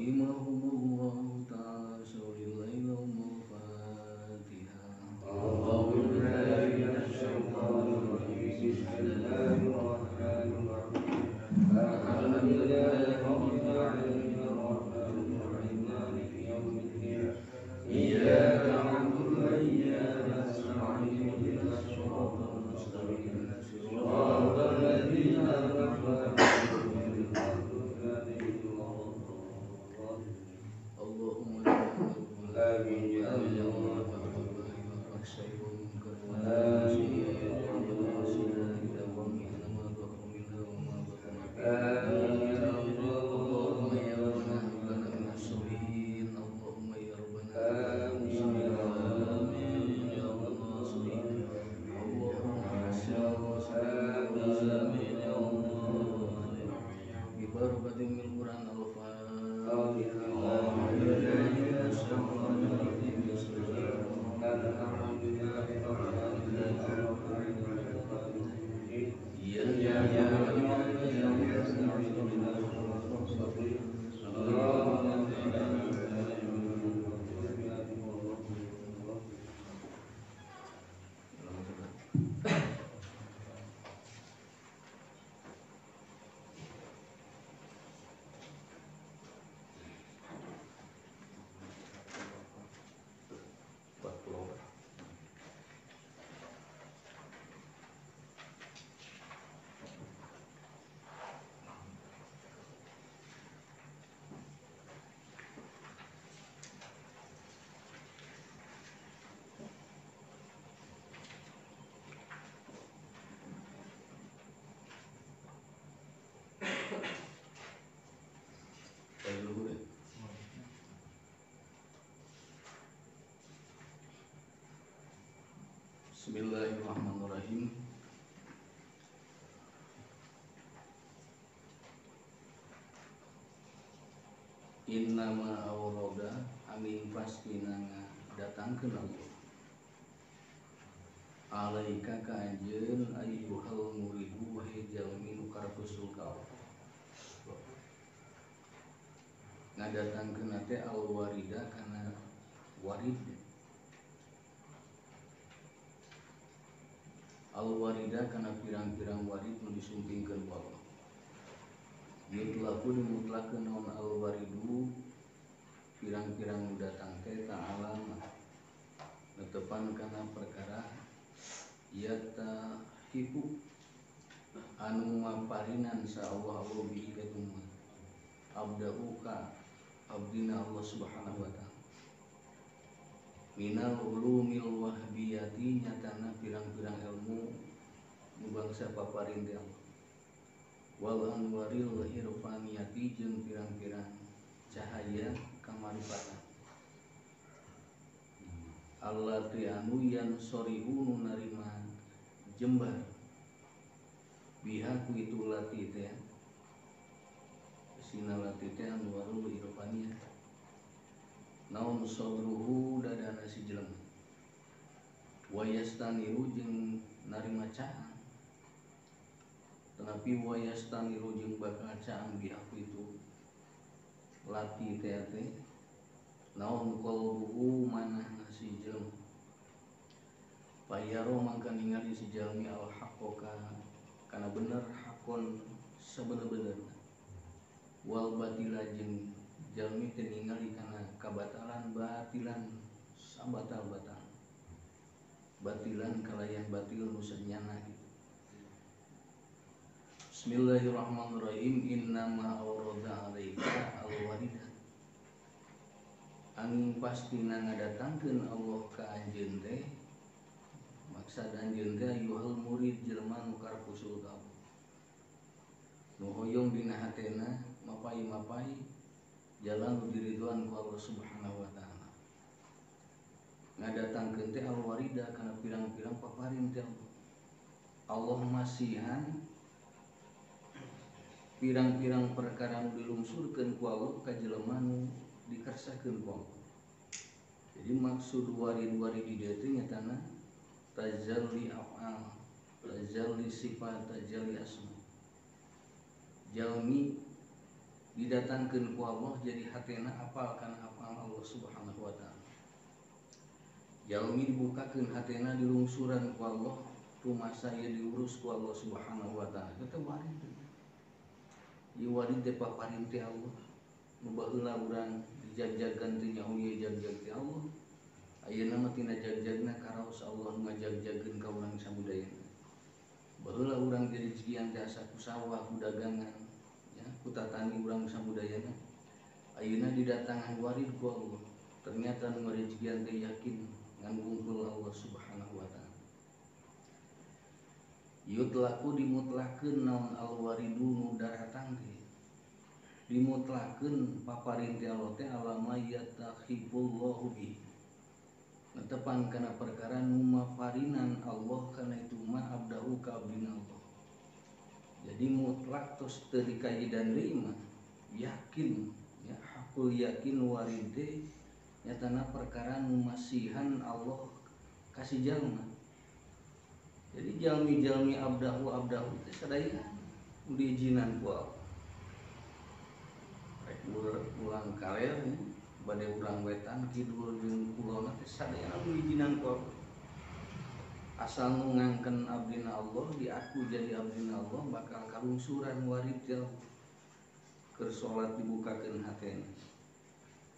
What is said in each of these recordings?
Rahimahumullahu ta'ala. Bismillahirrahmanirrahim. Al-Fatihah. A'udzu billahi minasy syaithanir rajim. Bismillahirrahmanirrahim. Alhamdulillahi rabbil alamin arrahmanir rahim maliki yaumiddin. Iyyaka na'budu wa iyyaka nasta'in. Ihdinas siratal mustaqim. Siratal ladzina an'amta 'alaihim ghairil maghdubi 'alaihim waladdallin. Allahumma Amin ya Allah. Bismillahirrahmanirrahim. Innama awroda angin pastina datangkeun Allah alaika ka anjeun ayyuhal muridu wahai jalmi nu karpusul ka Allah. Ngadatangkeun teh alwarida kana warid. Alwarida kana pirang-pirang warid nu disumpingkeun ku Allah. Yutlaku dimutlakeun naon alwaridu pirang-pirang nu datang teh ta'ala netepan kana perkara yata hibu anu maparinan sa Allah Allah bihi ka abdahu ka abdina Allah subhanahu wa ta'ala. Minal ulumil wahbiyati nyatana pirang-pirang ilmu nu bangsa paparin teh Allah. Wal anwaril irfaniyati jeung pirang-pirang cahaya kamaripatan. Allati anu yan sorihu nu narima jembar biha ku itu lati teh sina lati teh anwarul irfaniyah. Naon sodruhu dadana si jelema wayastaniru jeung narima caang tetapi wayastaniru jeung bakal caang biaku itu lati teh teh naon qalbuhu manahna si jelema payaro mangka ningali si jalmi al haqqo kana bener hakon sabener-benerna wal batila jeung jalmi teh ningali kana kabatalan batilan sabatal-batal batilan kalayan batil nu sanyana gitu. Bismillahirrahmanirrahim. Innama awrada alaika alwarida angin pastina ngadatangkeun Allah ka anjeun teh maksad anjeun teh ayyuhal murid jelema nu karpusul ka Allah nu hoyong dina hatena mapai-mapai jalan nu diridhoan ku Allah subhanahu wa ta'ala. Ngadatangkeun teh alwarida kana pirang-pirang paparin teh Allah. Allah masihan pirang-pirang perkara nu dilungsurkeun ku Allah ka jelema nu dikersakeun ku Allah. Jadi maksud warid-warid di dieu teh nyatana tajalli af'al, tajalli sifat, tajalli asma. Jalmi Didatangkeun ku Allah jadi hatena apal kana apal Allah Subhanahu wa taala. Jalmi dibukakeun hatena dilungsuran ku Allah, rumasa ieu diurus ku Allah Subhanahu wa taala. Eta warid. Ieu warid teh paparin teh Allah. Nu baheula urang dijag-jagkeun teh nyaho ieu jag-jag teh Allah. Ayeuna mah tina jag-jagna karaos Allah nu ngajag-jagkeun ka urang samudayana. Baheula urang direjekian teh asa ku sawah, ku dagangan, ya, ku tatani urang samudayana. Ayeuna didatangan warid ku Allah. Ternyata nu ngarejekian teh yakin ngan wungkul Allah Subhanahu wa taala. Yutlaku dimutlakeun naon alwaridu nu daratang teh. Dimutlakeun paparin teh Allah teh alama yatakhifullahu bi. Netepan kana perkara nu mafarinan Allah kana itu ma abdahu ka abdina Allah. Jadi mutlak tos teu dikajidan deui mah yakin ya hakul yakin warid teh nyatana perkara nu masihan Allah kasih jalma. Jadi jalmi-jalmi abdahu abdahu teh sadaya diizinan ku Allah. Rek ulang kaler bade urang wetan kidul jeung kulon teh sadayana diizinan ku Allah. Asal nu ngangken abdina Allah diaku jadi abdina Allah bakal kalungsuran warid teh Allah. Keur salat dibukakeun hatena.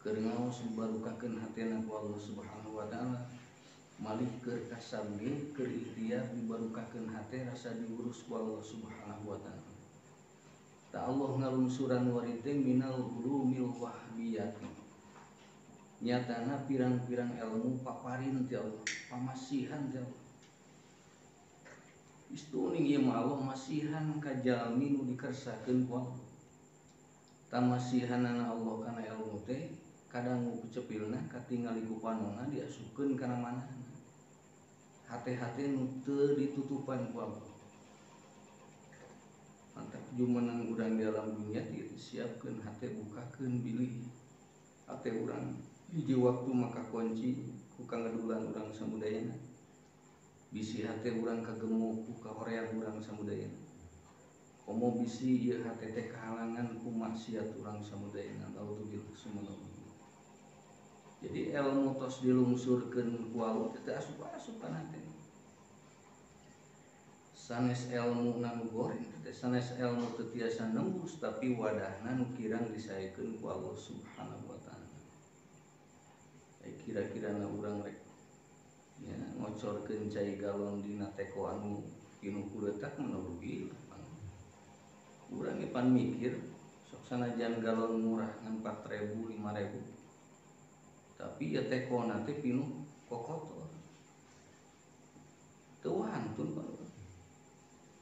Keur ngaos dibarukakeun hatena ku Allah Subhanahu wa taala. Malih keur kasab ge keur ikhtiar dibarukakeun hate rasa diurus ku Allah Subhanahu wa taala. Ta Allah ngalungsuran warid teh minal ulumil wahbiyati. Nyatana pirang-pirang ilmu paparin ti Allah, pamasihan ti Allah. Istuning ieu mah Allah masihan ka jalmi nu dikersakeun ku Allah. Tamasihanana Allah kana ilmu teh kadang ku cepilna katingali ku panonna diasupkeun kana manahna. Hate-hate nu teu ditutupan ku Allah. Mantap jumeneng urang di alam dunia disiapkeun hate bukakeun bilih hate urang hiji waktu maka kunci ku kangedulan urang samudayana. Bisi hate urang kagemuk ku kahoream urang samudayana. Komo bisi ieu hate teh kahalangan ku maksiat urang samudayana. Auzubillah subhanallah. Jadi ilmu tos dilungsurkeun ku Allah teh asup-asup kana hate. Sanes ilmu nu goreng teh sanes ilmu teu tiasa nembus tapi wadahna nu kirang disaekeun ku Allah Subhanahu wa taala. Kira-kira na urang rek ya ngocorkeun cai galon dina teko anu pinuh ku reutak mah rugi. Urang ge pan mikir sok sanajan galon murah ngan 4.000 5.000 tapi ya tekona teh pinuh kokotor. Teu wantun Pak.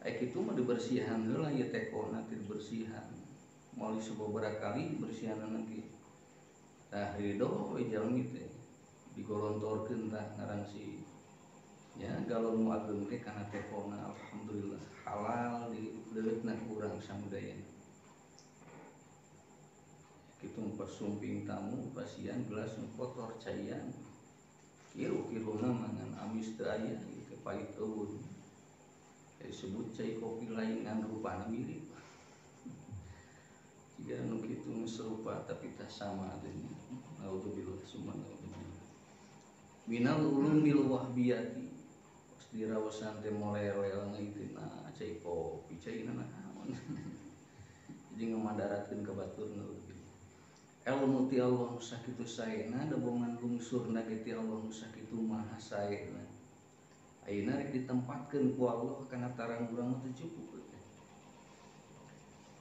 Ai kitu mah dibersihan heula ieu tekona teh dibersihan. Moal sababaraha kali dibersihanna ge. Tah ridho we jalmi teh digolontorkeun tah ngaran si ya galon nu ageung teh kana tekona alhamdulillah halal dileuleutna ku urang samudayana. Kitu pasumping tamu pasian gelas nu kotor caian. Kiru-kiruna mah ngan amis teu aya ieu teh pahit eueun. Disebut cai kopi lain ngan rupana mirip. Jika nu kitu nu serupa tapi tak sama adanya. Auzubillah subhanallah. Minal ulumil wahbiyati. Pas dirawasan teh molel-lel itu nah cai kopi cai naon. Jadi ngamadaratkeun ka batur naudzubillah. Ilmu ti Allah nu sakitu saena dabongan lungsurna ge ti Allah nu sakitu maha saena. Ayeuna rek ditempatkeun ku Allah kana tarang urang mah teu cukup.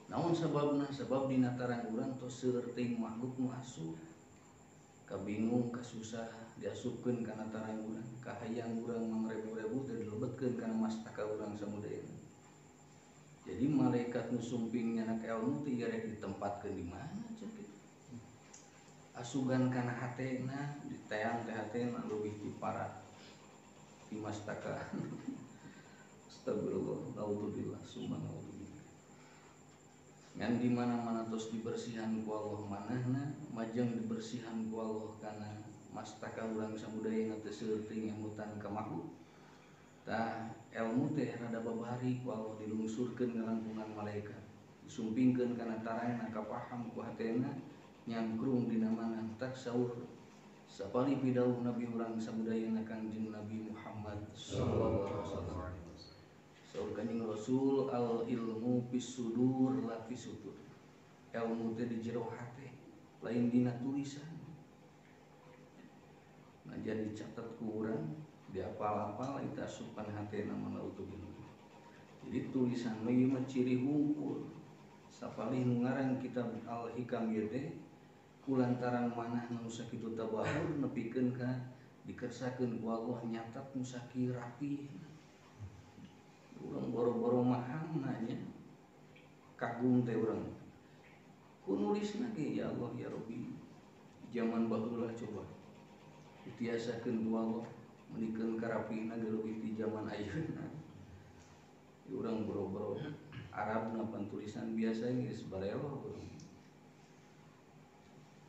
Naon sababna? Sabab dina tarang urang tos seueur teuing makhluk nu asup. Kabingung, kasusah diasupkeun kana tarang urang, kahayang urang mangrebu-rebu teh dilebetkeun kana mastaka urang samudayana. Jadi malaikat nu sumping nyanak ilmu teh rek ditempatkeun di mana cek kitu. Asugan kana hatena, diteang teh hatena leuwih ti para ti mastaka. Astagfirullah, auzubillah, subhanallah. Ngan di mana-mana tos dibersihan ku Allah manahna, majeng dibersihan ku Allah kana mastaka urang samudayana teh seueur teuing emutan ka makhluk. Tah ilmu teh rada babari ku Allah dilungsurkeun ngalangkungan malaikat. Disumpingkeun kana tarangna kapaham ku hatena nyangkrung dina mana tak saur sapali pidauh Nabi urang samudayana Kangjeng Nabi Muhammad sallallahu alaihi wasallam. Saur Kanjeng Rasul al ilmu fis sudur la fis sutur. Ilmu teh di jero hate lain dina tulisan. Nah jadi catat ku urang diapal-apal itu asupan hatena mana utuh. Jadi tulisan ieu mah ciri hungkul. Sapalih nu ngarang kitab Al-Hikam ieu teh kulantaran manah nu sakitu tabahur nepikeun ka dikersakeun ku Allah nyatat nu sakieu rapi. Urang boro-boro mahamna nya. Kagum teh urang. Ku nulisna ge ya Allah ya Rabbi. Zaman baheula coba. Ditiasakeun ku Allah meunikeun karapina ge leuwih ti zaman ayeuna. Urang boro-boro Arab napan tulisan biasa geus barelo.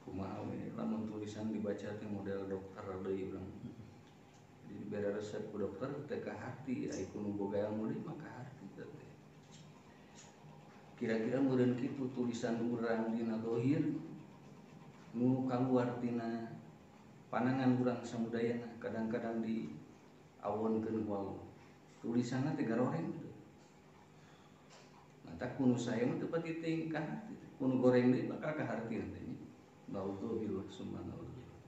Kumaha we lamun tulisan dibaca teh model dokter deui urang. Jadi bere resep ku dokter teh ka hati, ai ku nu boga ilmu deui mah ka hati teh. Kira-kira meureun kitu tulisan urang dina dohir nu kaluar tina panangan urang samudayana kadang-kadang diawonkeun ku Allah. Tulisanna teh garoreng gitu. Mata kuno saya mah teu pati teuing ka hati. Kuno goreng deui bakal ka harti teh nya. Naudzubillah summa naudzubillah.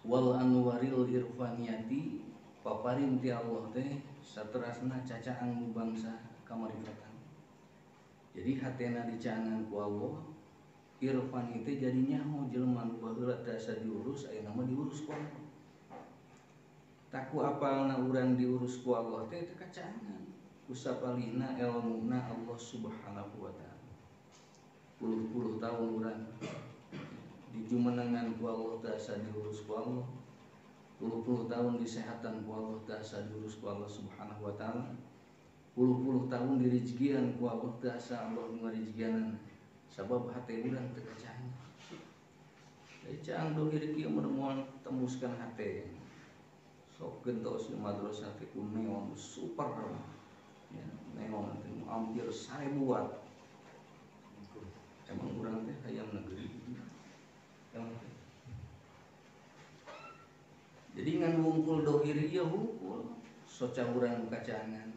Wal anwaril irfaniyati paparin ti Allah teh saterasna cacaang nu bangsa kamarifatan. Jadi hatena dicangan ku Allah, irfan itu jadi nyaho jelema nu baheula teh asa diurus ayeuna mah diurus ku Allah. Taku apalna urang diurus ku Allah teh teu kacangan. Usapalina ilmuna Allah Subhanahu wa ta'ala. Puluh-puluh tahun urang dijumenengan ku Allah teh asa diurus ku Allah. Puluh-puluh tahun disehatan ku Allah teh asa diurus ku Allah Subhanahu wa ta'ala. Puluh-puluh tahun dirizkian ku Allah teh asa Allah ngarizkianan. Sabab hate urang teu kacangan. Jadi caang dohir kieu mun moal tembuskan hate. Sok gentos di madrasah teh ku neon super. Ya, neon teh hampir 1000 watt. Emang urang teh hayam negeri. Emang teh. Jadi ngan wungkul dohir ieu hungkul soca urang kacangan.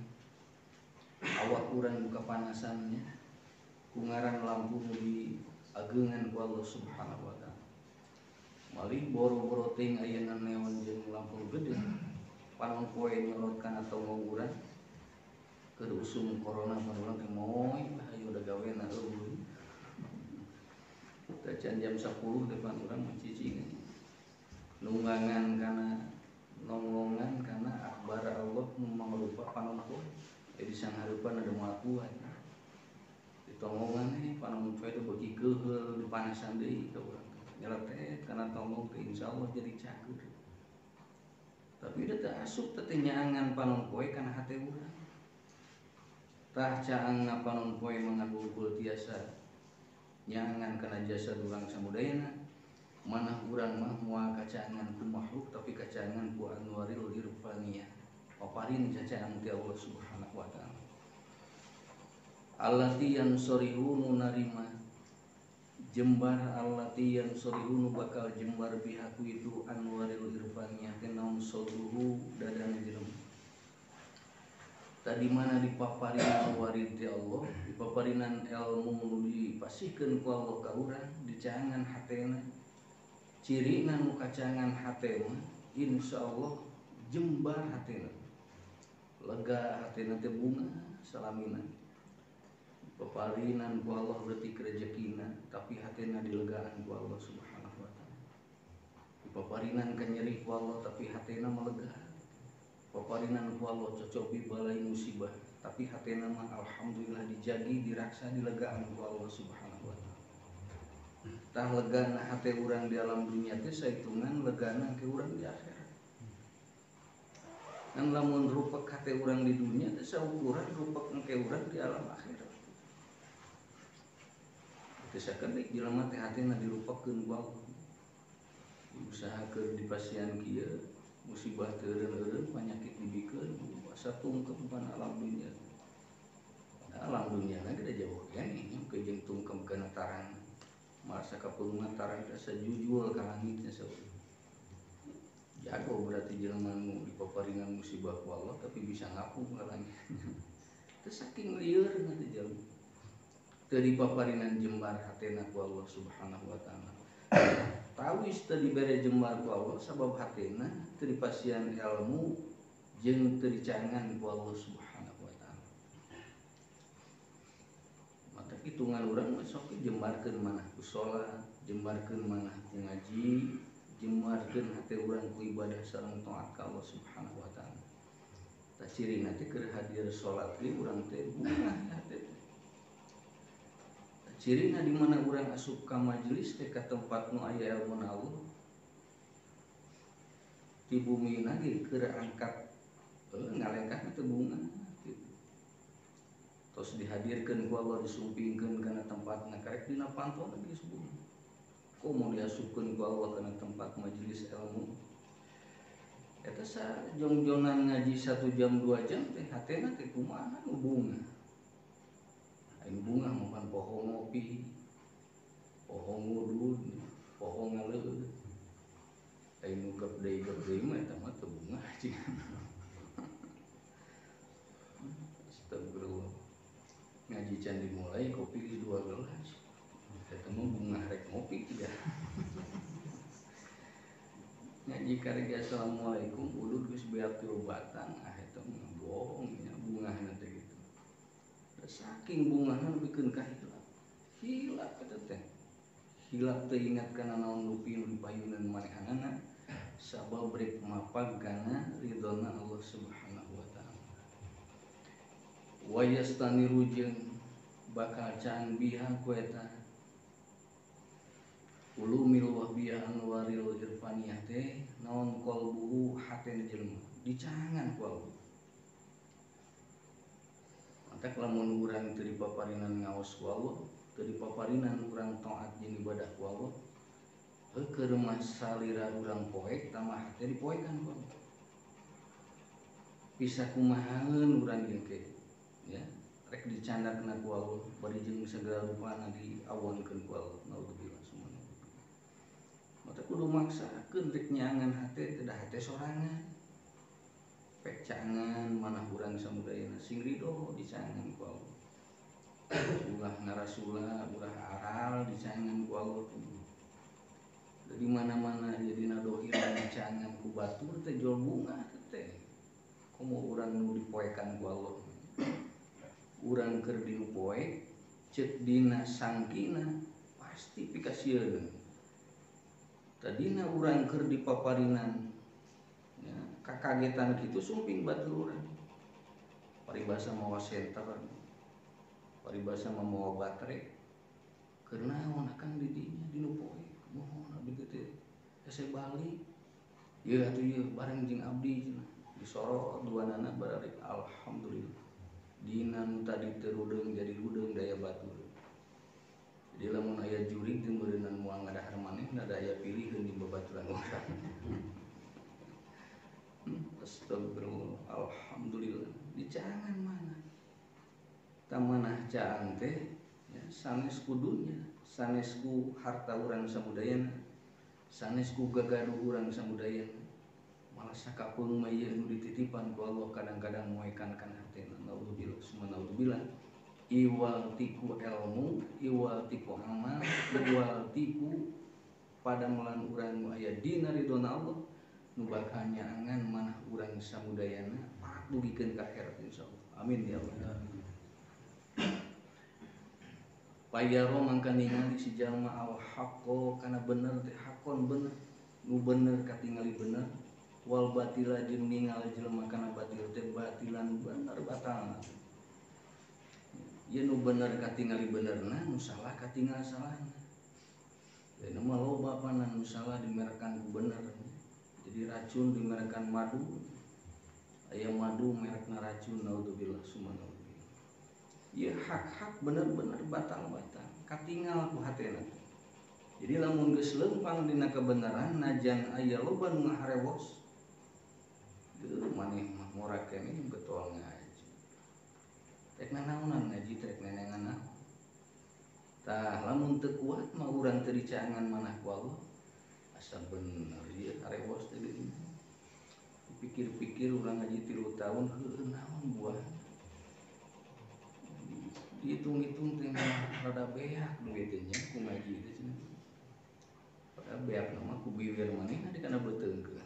Awak urang buka panasannya. Ku ngaran lampu nu diageungan ku Allah Subhanahu wa ta'ala. Malih boro-boro ting ayeuna neon jeung lampu gede. Panon poe nyorot kana tongong urang. Keur usum corona pan urang teh moy hayu da gawena eueuh. Teh can jam 10 depan urang mencicing. Nunggangan kana nongongan kana akbar Allah nu mangrupa panon poe. Jadi sanghareupan ada moal kuat. Ditonggongan eh panon poe teh beuki keuheul dipanasan deui ka urang. Nyeletet kana tonggong teh insyaallah jadi cager. Tapi da teu asup teh nyaangan panon poe kana hate urang. Tah caangna panon poe mangagungkul tiasa nyaangan kana jasa urang samudayana. Manah urang mah moal kacaangan ku makhluk tapi kacaangan ku anwaril irfaniyah. Paparin cacaang ti Allah Subhanahu wa ta'ala. Allati yansorihu nu narima jembar allati yansorihu nu bakal jembar bihaku itu anwaril irfaniyah teh naon sodruhu dadana jelema. Tadi mana dipaparinan warid ti Allah, dipaparinan ilmu nu dipasihkeun ku Allah ka urang, dicaangan hatena. Cirina nu kacangan hatena insyaallah jembar hatena. Lega hatena teh bunga salamina. Paparinan ku Allah berarti rezekina, tapi hatena dilegaan ku Allah Subhanahu wa ta'ala. Paparinan kanyeri ku Allah tapi hatena melega. Paparinan ku Allah cocobi balai musibah, tapi hatena mah alhamdulillah dijagi, diraksa, dilegaan ku Allah Subhanahu wa ta'ala. Tah legana hate urang di alam dunia teh sahitungan legana ke urang di akhirat. Ngan lamun rupek hate urang di dunia teh saukuran rupek ke urang di alam akhirat. Teu sakedik jelema teh hatena dirupekeun ku Allah. Usahakeun dipasian kieu musibah teu eureun-eureun penyakit dibikeun asa tungkep pan alam dunia. Alam dunia lagi udah jauh keneh ke jeung tungkem kana tarang. Masa kapeungan tarang teh sajujul ka langitnya saur. Jago berarti jelema nu dipaparingan musibah ku Allah tapi bisa ngapung ka langit. Teu saking lieur teh jelema. Teu dipaparinan jembar hatena ku Allah Subhanahu wa taala. Tawis teu dibere jembar ku Allah sabab hatena teu dipasian ilmu jeung teu dicangan ku Allah Subhanahu wa taala. Maka hitungan urang mah sok jembarkeun manah ku salat, jembarkeun manah ku ngaji, jembarkeun hate urang ku ibadah sareng taat ka Allah Subhanahu wa taala. Tah cirina teh keur hadir salat ge urang teh bungah hate teh. Cirina di mana urang asup ka majelis teh ka tempat nu aya ilmu Allah. Di bumi ge keur angkat ngalengkah teh bunga gitu. Terus dihadirkeun ku Allah disumpingkeun kana tempatna karek dina pantona geus bunga. Komo diasupkeun ku Allah kana tempat majelis ilmu. Eta sajongjonan ngaji 1 jam 2 jam teh hatena teh kumaha nu bunga. Aing bunga mapan poho ngopi, poho ngudud, poho ngaleueut. Aing nu gep deui mah eta mah teu bunga cing. Astagfirullah. Ngaji can dimulai kopi geus 2 gelas. Eta mah bunga rek ngopi tidak. Ngaji karek assalamualaikum udud geus beak 3 batang, ah eta mah bohong nya bungahna teh gitu. Saking bungahna nepikeun ka hilap. Hilap eta teh. Hilap teh ingat kana naon rupi nu dipayunan manehanana sabab rek mapag kana ridhona Allah Subhanahu wa taala. Wa yastaniru jeung bakal caan biha ku eta ulumil wahbiyah anwaril irfaniyah teh naon qalbuhu hatena jelema dicangan ku Allah. Matak lamun urang teu dipaparinan ngaos ku Allah, teu dipaparinan urang taat jeung ibadah ku Allah, heukeun mah salira urang poek tambah hate dipoekan ku Allah. Bisa kumahaeun urang jeung ke ya, rek dicandakna ku Allah bari jeung sagala rupana diawonkeun ku Allah. Naudzubillah summa. Mata kudu maksakeun rek nyangan hate teh da hate sorangan. Pek cangan manah urang samudayana sing ridho dicangan ku Allah. Ulah ngarasula, ulah aral dicangan ku Allah. Dari mana-mana jadi nadohir dicangan ku batur teh jual bunga teh. Komo urang nu dipoekan ku Allah. Urang keur dinu poek ceuk dina sangkina pasti pikasieun. Tadina urang keur dipaparinan ya, kakagetan kitu sumping batur urang. Paribasa mawa senter, paribasa mawa baterai. Keur naon akang di dinya dinu poek? Mohon abdi teh hese balik. Ieu atuh ieu bareng jeung abdi cenah. Disorot duanana baralik alhamdulillah. Dina nu tadi teu rudeung jadi rudeung daya batur. Jadi lamun aya jurig teh meureunnan moal ngadahar manehna da aya piliheun jeung babaturan urang. Astagfirullah, alhamdulillah. Dicangan mana? Tamanah caang teh ya, sanes ku dunya, sanes ku harta urang samudayana, sanes ku gagaduh urang samudayana. Malah sakapeung mah ieu nu dititipan ku Allah kadang-kadang moekan kana hatena. Naudzubillah, summa naudzubillah. Iwal tiku ilmu, iwal tiku amal, iwal tiku padamelan urang nu aya dina ridhona Allah nu bakal nyaangan manah urang samudayana parat dugikeun ka akhirat insyaallah. Amin ya Allah. Payaro mangka ningali si jalma al haqqo kana bener teh hakon bener nu bener katingali bener wal batila jeung ningali jelema kana batil teh batilan bener batalna. Ieu nu bener katingali benerna, nu salah katingal salahna. Ieu mah loba panan nu salah dimerekan ku bener. Jadi racun dimerekan madu. Aya madu merekna racun, naudzubillah summa naudzubillah. Ieu hak-hak bener-bener batal-batal katingal ku hatena. Jadi lamun geus leumpang dina kebenaran najan aya loba nu ngaharewos. Deuh maneh mah ngora keneh getol ngaji. Rek nanaonan ngaji teh rek nenengan naon. Tah lamun teu kuat mah urang teu dicaangan manah ku Allah. Asa bener ieu karewos teh geuning. Pikir-pikir urang ngaji 3 tahun heueuh naon buah. Dihitung-hitung teh rada beak duit teh nya ku ngaji teh cenah. Padahal beak mah ku biwir manehna di kana beuteungkeun.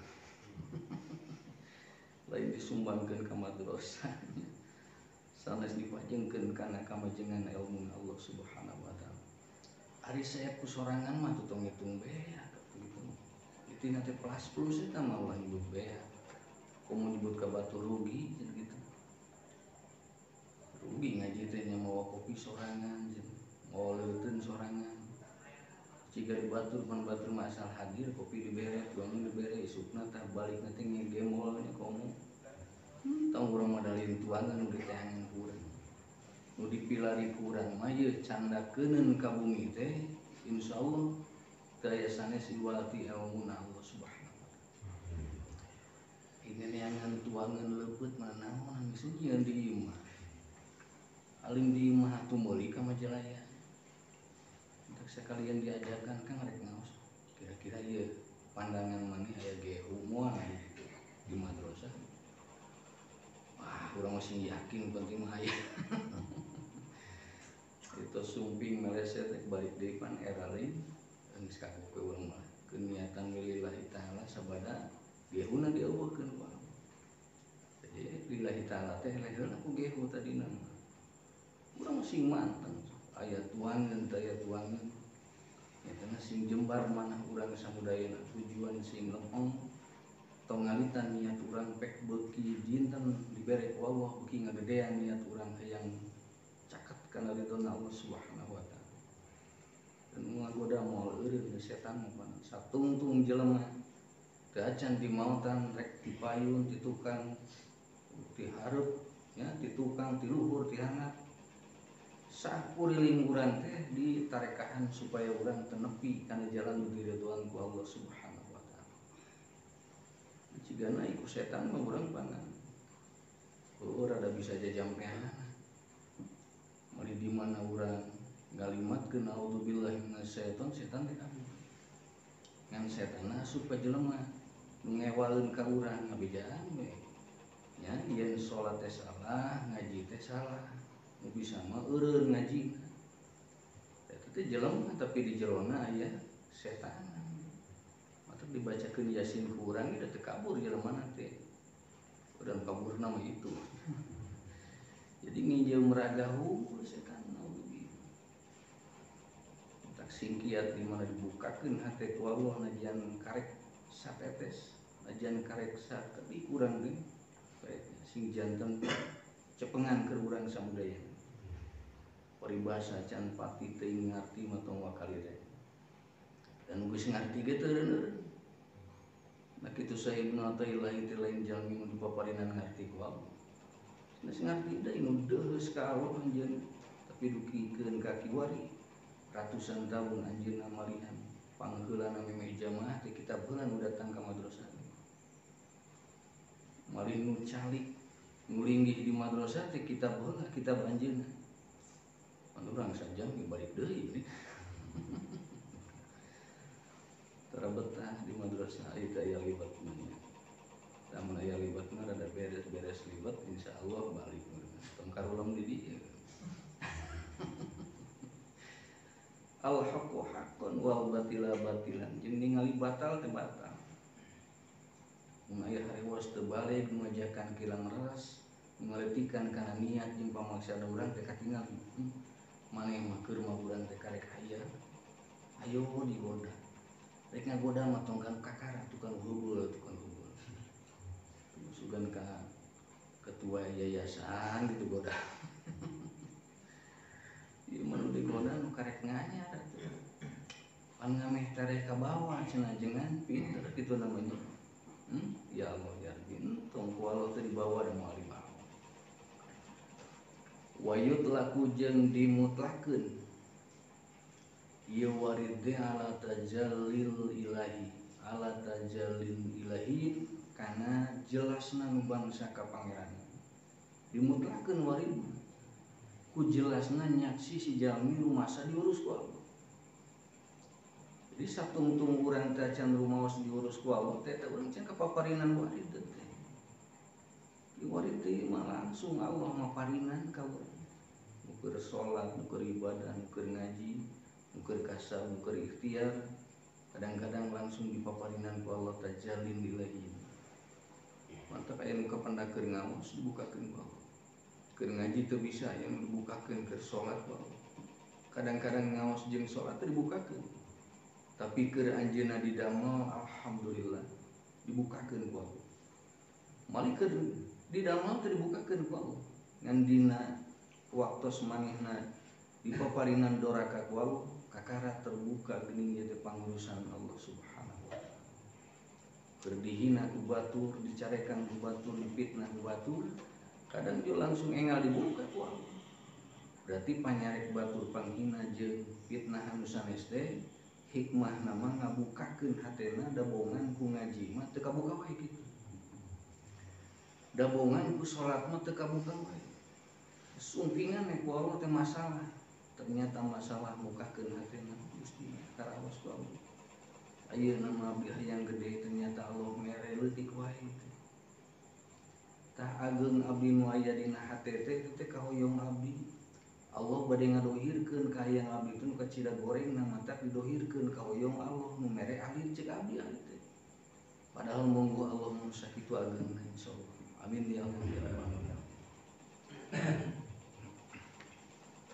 Lain disumbangkeun ka madrasah. Sanes dipajengkeun kana kamajengan ilmu Allah Subhanahu wa taala. Ari saya ku sorangan mah teu tong ngitung beak atuh gitu. Itu nanti plus plus eta mah ulah nyebut beak. Komo nyebut ka batur rugi cenah gitu. Rugi ngaji teh nya mawa kopi sorangan cenah, mawa leuteun sorangan. Jika dibatur pan batur mah asal hadir kopi dibere, tuangnya dibere, isukna tah balikna teh ngegemol nya komo. Tong urang mah dalin tuangan nu diteangan ku urang. Nu dipilari ku urang mah ieu candakeuneun ka bumi teh insyaallah teu aya sanes iwalti ilmuna Allah Subhanahu wa taala. Ini neangan tuangan leupeut mah naon geus nyieun di imah. Alim di imah atuh meuli ka Majalaya. Untuk sekalian diajarkan kan rek ngaos. Kira-kira ieu pandangan maneh aya gehu moal gitu di madrasah. Wah, urang masih yakin penting mah aya. Itu sumping meleset rek balik deui pan era lain geus kagok we urang mah. Keniatan lillahi taala sabada gehuna dieuweuhkeun ku Allah. Jadi lillahi taala teh leheuna ku gehu tadina mah. Urang masih manteng aya tuangan teh aya tuangan. Nyatana sing jembar manah urang samudayana tujuan sing lempeng. Tong ngalitan niat urang pek beuki dinten dibere ku Allah beuki ngagedean niat urang hayang caket kana ridhona Allah Subhanahu wa taala. Dan ngagoda moal eureun setan mah pan satungtung jelema teu acan dimautan rek dipayun ti tukang ti hareup nya ti tukang ti luhur ti handap. Sakuriling urang teh ditarekahan supaya urang teu nepi kana jalan nu diridhoan ku Allah Subhanahu wa taala. Cigana iku setan mah urang pangan. Heueuh rada bisa jajampean. Mari di mana urang ngalimatkeun naudzubillahi minasyaiton setan teh kabur. Ngan setan asup ka jelema nu ngewaleun ka urang ngabejaan we. Nya yen salat teh salah, ngaji teh salah. Nu bisa mah eureun ngaji. Eta teh jelema tapi di jerona aya setan. Mata dibacakeun Yasin ku urang ge teu kabur jelemana teh. Urang kaburna mah itu. Jadi nginjeum raga hungkul setan naudzubillah. Tak singkiat di mana dibukakeun hate ku Allah najan karek satetes, najan karek sakedik urang teh. Sing janten cepengan keur urang samudayana. Paribasa can pati teuing ngarti mah tong wakalire. Dan geus ngarti ge teu eureun. Nah kitu Sahibnu Athaillah teh lain jalmi nu dipaparinan ngarti ku Allah. Geus ngarti deui nu deuheus ka Allah anjeun tapi dukikeun ka kiwari ratusan tahun anjeunna malihan pangheulana memeh jamaah teh kitab heula nu datang ka madrasah. Malih nu calik nu linggih di madrasah teh kitab heula kitab anjeunna. Pan urang sajam ge balik deui ini. Tara betah di madrasah ieu teh aya liwat mah nya. Lamun aya liwat mah rada beres-beres liwat insyaallah balik. Tong karulang di dieu. Al haqqu haqqun wal batila batilan. Jeung ningali batal teh batal. Mun aya harewas teu balik ngajakan kilang reres, ngaletikan kana niat jeung pamaksana urang teh katingali. Maneh mah keur mah urang teh karek hayang. Ayo digoda. Rek ngagoda mah tong kan kakara tukang hubul tukang hubul. Sugan ka ketua yayasan gitu goda. Ieu mah nu digoda nu karek nganyar atuh. Pan ngameh tareh ka bawah cenah jengan pinter kitu namanya. Ya Allah ya Rabbi, tong ku Allah teh dibawa da moal dibawa. Wa yutlaku jeung dimutlakeun ieu warid teh ala tajallil ilahi, ala tajallil ilahi kana jelasna nu bangsa ka pangeran. Dimutlakeun warid. Ku jelasna nyaksi si jalmi rumasa diurus ku Allah. Jadi satungtung urang teh can rumaos diurus ku Allah teh urang can kapaparinan warid teh. Di warid teh mah langsung Allah maparinan ka urang. Nu keur salat, nu keur ibadah, nu keur ngaji, nu keur kasab, nu keur ikhtiar, kadang-kadang langsung dipaparinan ku Allah tajalin ilahi. Mantap aya nu kapendak keur ngaos dibukakeun ku Allah. Keur ngaji teu bisa aya nu dibukakeun keur salat ku Allah. Kadang-kadang ngaos jeung salat teu dibukakeun. Tapi keur anjeunna didamel alhamdulillah dibukakeun ku Allah. Malik keur didamel teu dibukakeun ku Allah. Ngan dina waktos manehna dipaparinan doraka ku Allah kakara terbuka geuning ieu teh pangurusan Allah Subhanahu wa taala. Keur dihina ku batur, dicarekan ku batur, dipitnah ku batur, kadang juga langsung engal dibuka ku Allah. Berarti panyarek batur panghina jeung fitnah anu sanes teh hikmah nama ngabukakeun hatena dabongan ku ngaji mah teu kabuka wae kitu. Dabongan ku salat mah teu kabuka wae. Sumpingan ku Allah teh masalah. Ternyata masalah mukakeun hatena Gusti karaos ku Allah. Ayeuna mah abdi hayang gede ternyata Allah mere leutik wae. Tah ageung abdi nu aya dina hate teh teh kahoyong abdi. Allah bade ngadohirkeun ka hayang abdi teh nu kacida gorengna matak didohirkeun kahoyong Allah nu mere alit ceuk abdi alit teh. Padahal monggo Allah nu sakitu ageungna insyaallah. Amin ya Allah ya rabbal alamin.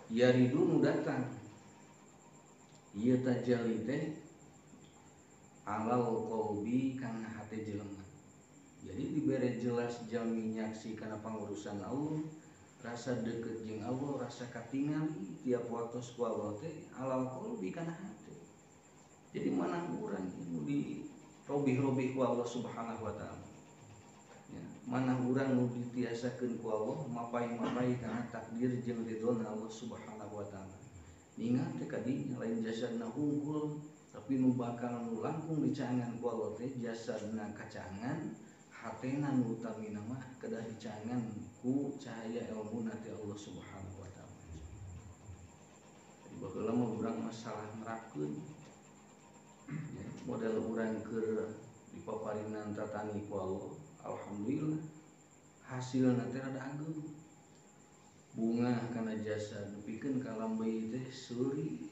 Yaridu nu datang ieu tajalli teh alal qalbi kana hate jelema. Jadi dibere jelas jalmi nyaksi kana pangurusan Allah, rasa deket jeung Allah, rasa katingali tiap waktu ku Allah teh alal qalbi kana hate. Jadi mana urang nu dirobih-robih ku Allah Subhanahu wa taala. Ya, mana urang nu ditiasakeun ku Allah mapai-mapai kana takdir jeung ridhona Allah Subhanahu wa taala. Ningal teh kadinya lain jasadna hungkul tapi nu bakal nu langkung dicangan ku Allah teh jasadna kacangan, hatena nu utamina mah kedah dicangan ku cahaya ilmu teh Allah Subhanahu wa taala. Jadi baheula mah urang masalah nerapkeun. Ya, model urang keur dipaparinan tatani ku Allah, alhamdulillah hasilna teh rada ageung. Bunga kana jasa nepikeun ka lambey teh seuri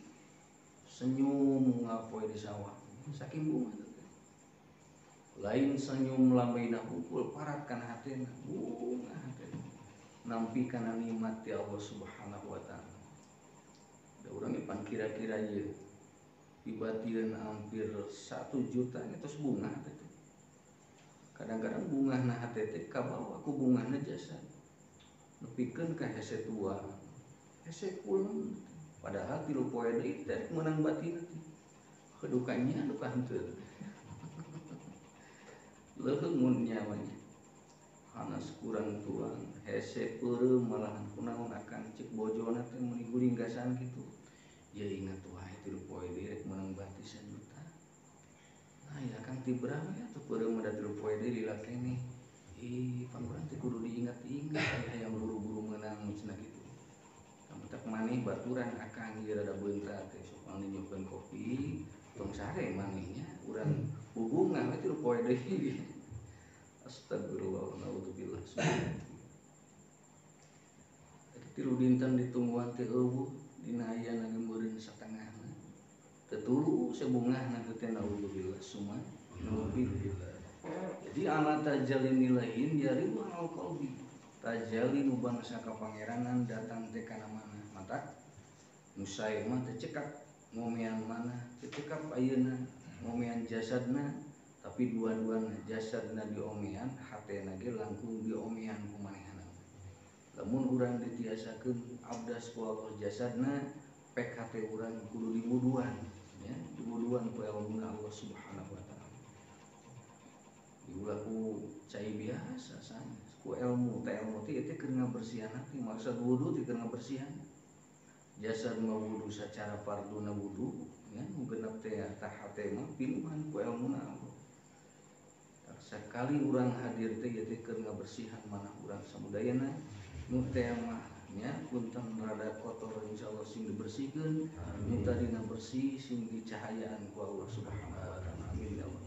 senyum ngapoe di sawah saking bunga teh. Lain senyum lambeina hungkul parat kana hatena bunga hatena nampi kana nikmat ti Allah Subhanahu wa taala. Da urang pan kira-kira ieu dibatieun hampir 1 juta tos bunga teh. Kadang-kadang bungahna hate teh kabawa ku bungahna jasa. Nepikeun ka hese tua, hese kulon. Padahal 3 poe deui teh meunang batin teh. Kedukannya duka henteu. Leuheung mun nyawanya. Hanas kurang tuang, hese peureum malahan kunaon akang ceuk bojona teh meuni guring gasan kitu. Ya ingat wae 3 poe deui rek meunang batin 1 juta. Nah ya kang tibra we atuh peureum da 3 poe deui lila keneh. Ih pan urang teh kudu diingat-ingat aya hayang buru-buru meunang cenah kitu. Kamutak maneh baturan akang ieu rada beuntra teh sok nyiupkeun kopi tong sare manehnya urang hubungan we 3 poe deui. Astagfirullah naudzubillah. Eta 3 dinten ditungguan teh eueuh dina ayana ge meureun satengahna. Tetulu sebungahna teh naudzubillah summa naudzubillah. Jadi ala tajalli nilahin yaridu al qalbi. Tajalli nu bangsa kapangeranan datang teh kana mana mata nu sae mah teh cekap ngomean mana teh cekap ayeuna ngomean jasadna tapi dua-duana jasadna diomean hatena ge langkung diomean ku manehna. Lamun urang ditiasakeun abdas ku Allah jasadna pek hate urang kudu diwuduan ya diwuduan ku ilmuna Allah Subhanahu wa taala. Diulah ku cai biasa sanes ku ilmu teh ilmu teh teh keur ngabersihan hati maksud wudu teh keur ngabersihan jasad mah wudu sacara farduna wudu ya nu genep teh tah hate mah pinuhan ku ilmuna Allah. Sakali urang hadir teh ieu teh keur ngabersihan manah urang samudayana nu teh mah Nya punten rada kotor insyaallah sing dibersihkeun, nu tadina bersih sing dicahayaan ku Allah Subhanahu wa taala. Amin ya Allah.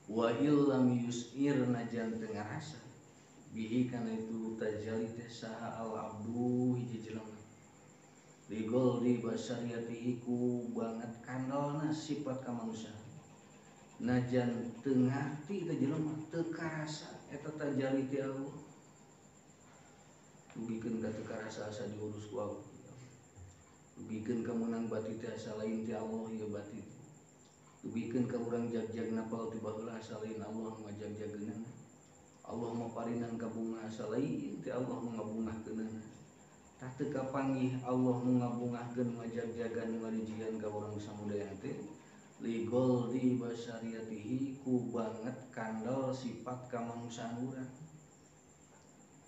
Wa illam yus'ir najan teu ngarasa bihi kana itu tajali teh saha al abdu hiji jelema ligol di basariatihi ku banget kandalna sifat kamanusiaan najan teu ngarti teh jelema teu karasa eta tajali ti Allah dugikeun ka teu karasa asa diurus ku Allah dugikeun ka meunang bati teh asa lain ti Allah ieu bati dugikeun ka urang jag-jag napal ti baheula asa lain Allah nu ngajag-jageunana Allah maparinan ka bunga asa lain ti Allah nu ngabungahkeunana tah teu kapanggih Allah nu ngabungahkeun ngajag-jagan nu ngarijian ka urang samudaya teh ligol di basariatihi ku banget kandal sifat kamanusiaan urang.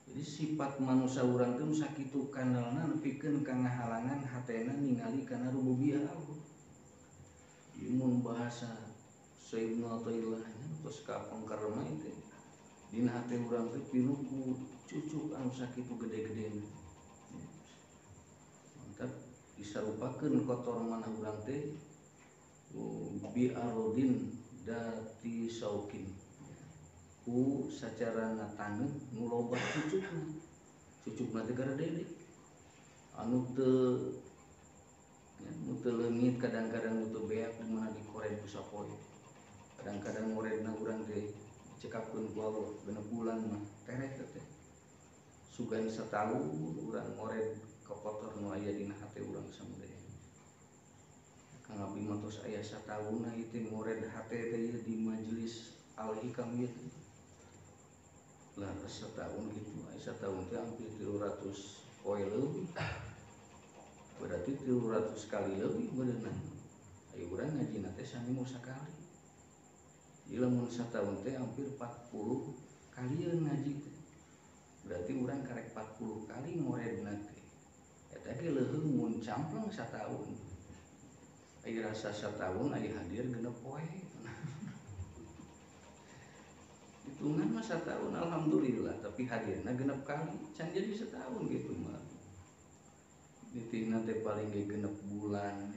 Jadi sifat manusia urang teh sakitu kandalna nepikeun ka ngahalangan hatena ningali kana rububiyah Allah. Ieu mun bahasa Sayyidina Athaillah tos kapengker mah teh dina hate urang teh pinuh ku cucuk anu sakitu gede-gedena. Mantap disarupakeun kotor manah urang teh bi arodin dati saukin ku sacarana taneuh nu loba cucukna cucukna teh garadede anu teu ya, nu teu leungit kadang-kadang nu teu beak di mana dikored ku sapoe kadang-kadang ngoredna urang teh dicekapkeun ku Allah genep bulan mah tereh teh sugan sataun urang ngored kotor nu aya dina hate urang samudaya. Kang abdi mah tos aya sataunna ieu teh ngored hate teh ieu di majelis Al Hikam ieu teh. Lah sataun kitu aya sataun teh hampir 300 poe leuwih. Berarti 300 kali leuwih beuneunan. Aya urang ngajina teh saminggu sakali. Jadi lamun sataun teh hampir 40 kalieun ngaji teh. Berarti urang karek 40 kali ngoredna teh. Eta ge leuheung mun campleng sataun. Aya rasa sataun aya hadir genep poe. Hitungan mah sataun alhamdulillah, tapi hadirna genep kali can jadi setahun gitu mah. Nitihna teh paling ge genep bulan,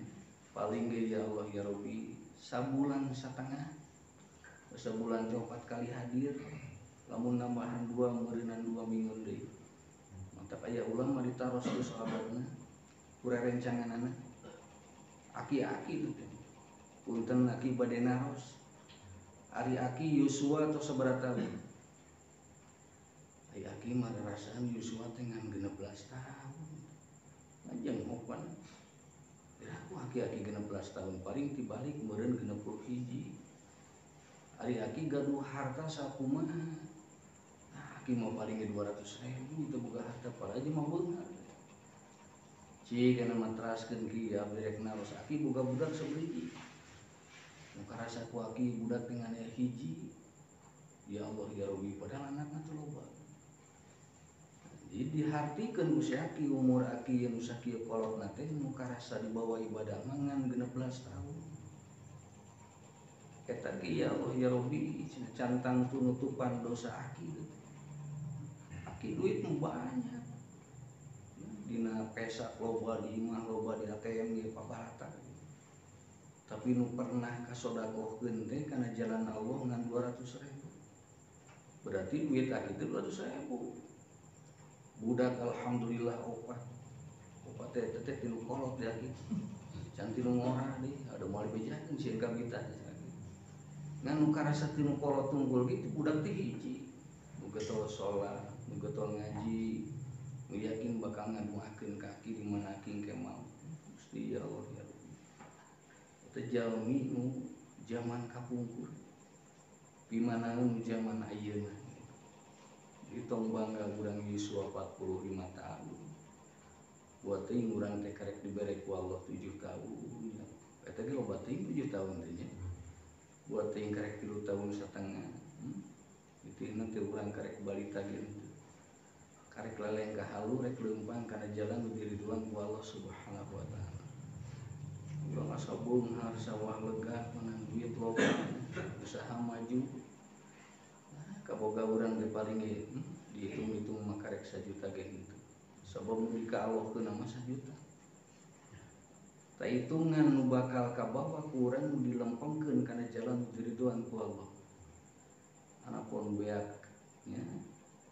paling ge ya Allah ya Rabbi sabulan satengah. Sabulan teh 4 kali hadir, lamun nambahan 2 meureunan 2 minggu deui. Mantap aya ulama ditaros ku sahabatna, ku rerencanganana. Aki-aki itu teh. Punten aki bade naros. Ari aki Yosua atau sabaraha tahun? Ari aki mah rarasaan Yosua teh ngan 16 tahun. Ngajeng opan. Ya aku aki-aki 16 tahun paling tibalik meureun 61. Ari aki gaduh harta sakumaha? Nah, aki mah paling 200.000 teu boga harta paraji mah beunghar. Cik kana matraskeun ki abdi rek naros aki boga budak sabriji. Nu karasa ku aki budak dengan aya hiji. Ya Allah ya Rabbi padahal anakna teh loba. Jadi dihartikeun ku si aki umur aki nu sakieu kolotna teh nu karasa dibawa ibadah mah ngan 16 tahun. Eta ge ya Allah ya Rabbi cenah cantang tunutupan dosa aki teh. Aki duit nu banyak. Dina pesak loba di imah loba di ATM ge pabarata. Tapi nu pernah kasodakohkeun teh kana jalan Allah ngan 200.000. Berarti duit aki teh 200.000. Budak alhamdulillah opat. Opat teh teh tilu kolot di aki. Can tilu ngora deui, ada moal dibejakeun sieun kabita. Ngan nu karasa tilu kolot tunggul gitu budak teh hiji. Nu getol salat, nu getol ngaji, nu yakin bakal ngaduakeun kaki di mana aki engke mau. Gusti ya Allah ya Rabbi. Eta jalmi nu zaman kapungkur. Pimanaeun nu zaman ayeuna. Jadi tong bangga urang yuswa 45 tahun. Buat teuing urang teh karek dibere ku Allah 7 tahun. Eta ge loba teuing 7 tahun teh nya. Buat teuing karek 3 tahun satengah. Ditihna teh urang karek balita ge henteu. Karek laleng ka halu rek leumpang kana jalan nu diriduan ku Allah Subhanahu wa taala. Urang asa beunghar sawah lega menang duit loba usaha maju. Nah, kaboga urang teh paling ge Dihitung-hitung mah karek sajuta ge henteu. Sabab nu dikaawahkeun mah sajuta. Ta hitungan nu bakal kabawa ku urang nu dilempengkeun kana jalan diriduan ku Allah. Anapun beak nya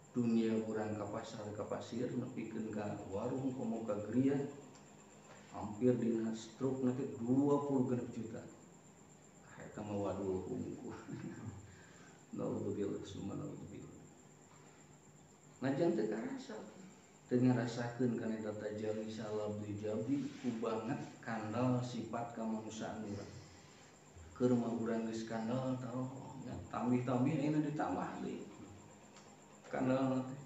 dunia urang ka pasar ka pasir nepikeun ka warung komo ka griya hampir dina stroke nanti 26 juta. Eta mah wadul hungkul. Naudzubillah summa naudzubillah. Najan teu karasa, teu ngarasakeun kana eta tajalli salabdi jabi ku banget kandal sifat kamanusiaan urang. Keur mah urang geus kandal taroh nya tambih-tambih ayeuna ditambah deui. Kandal teh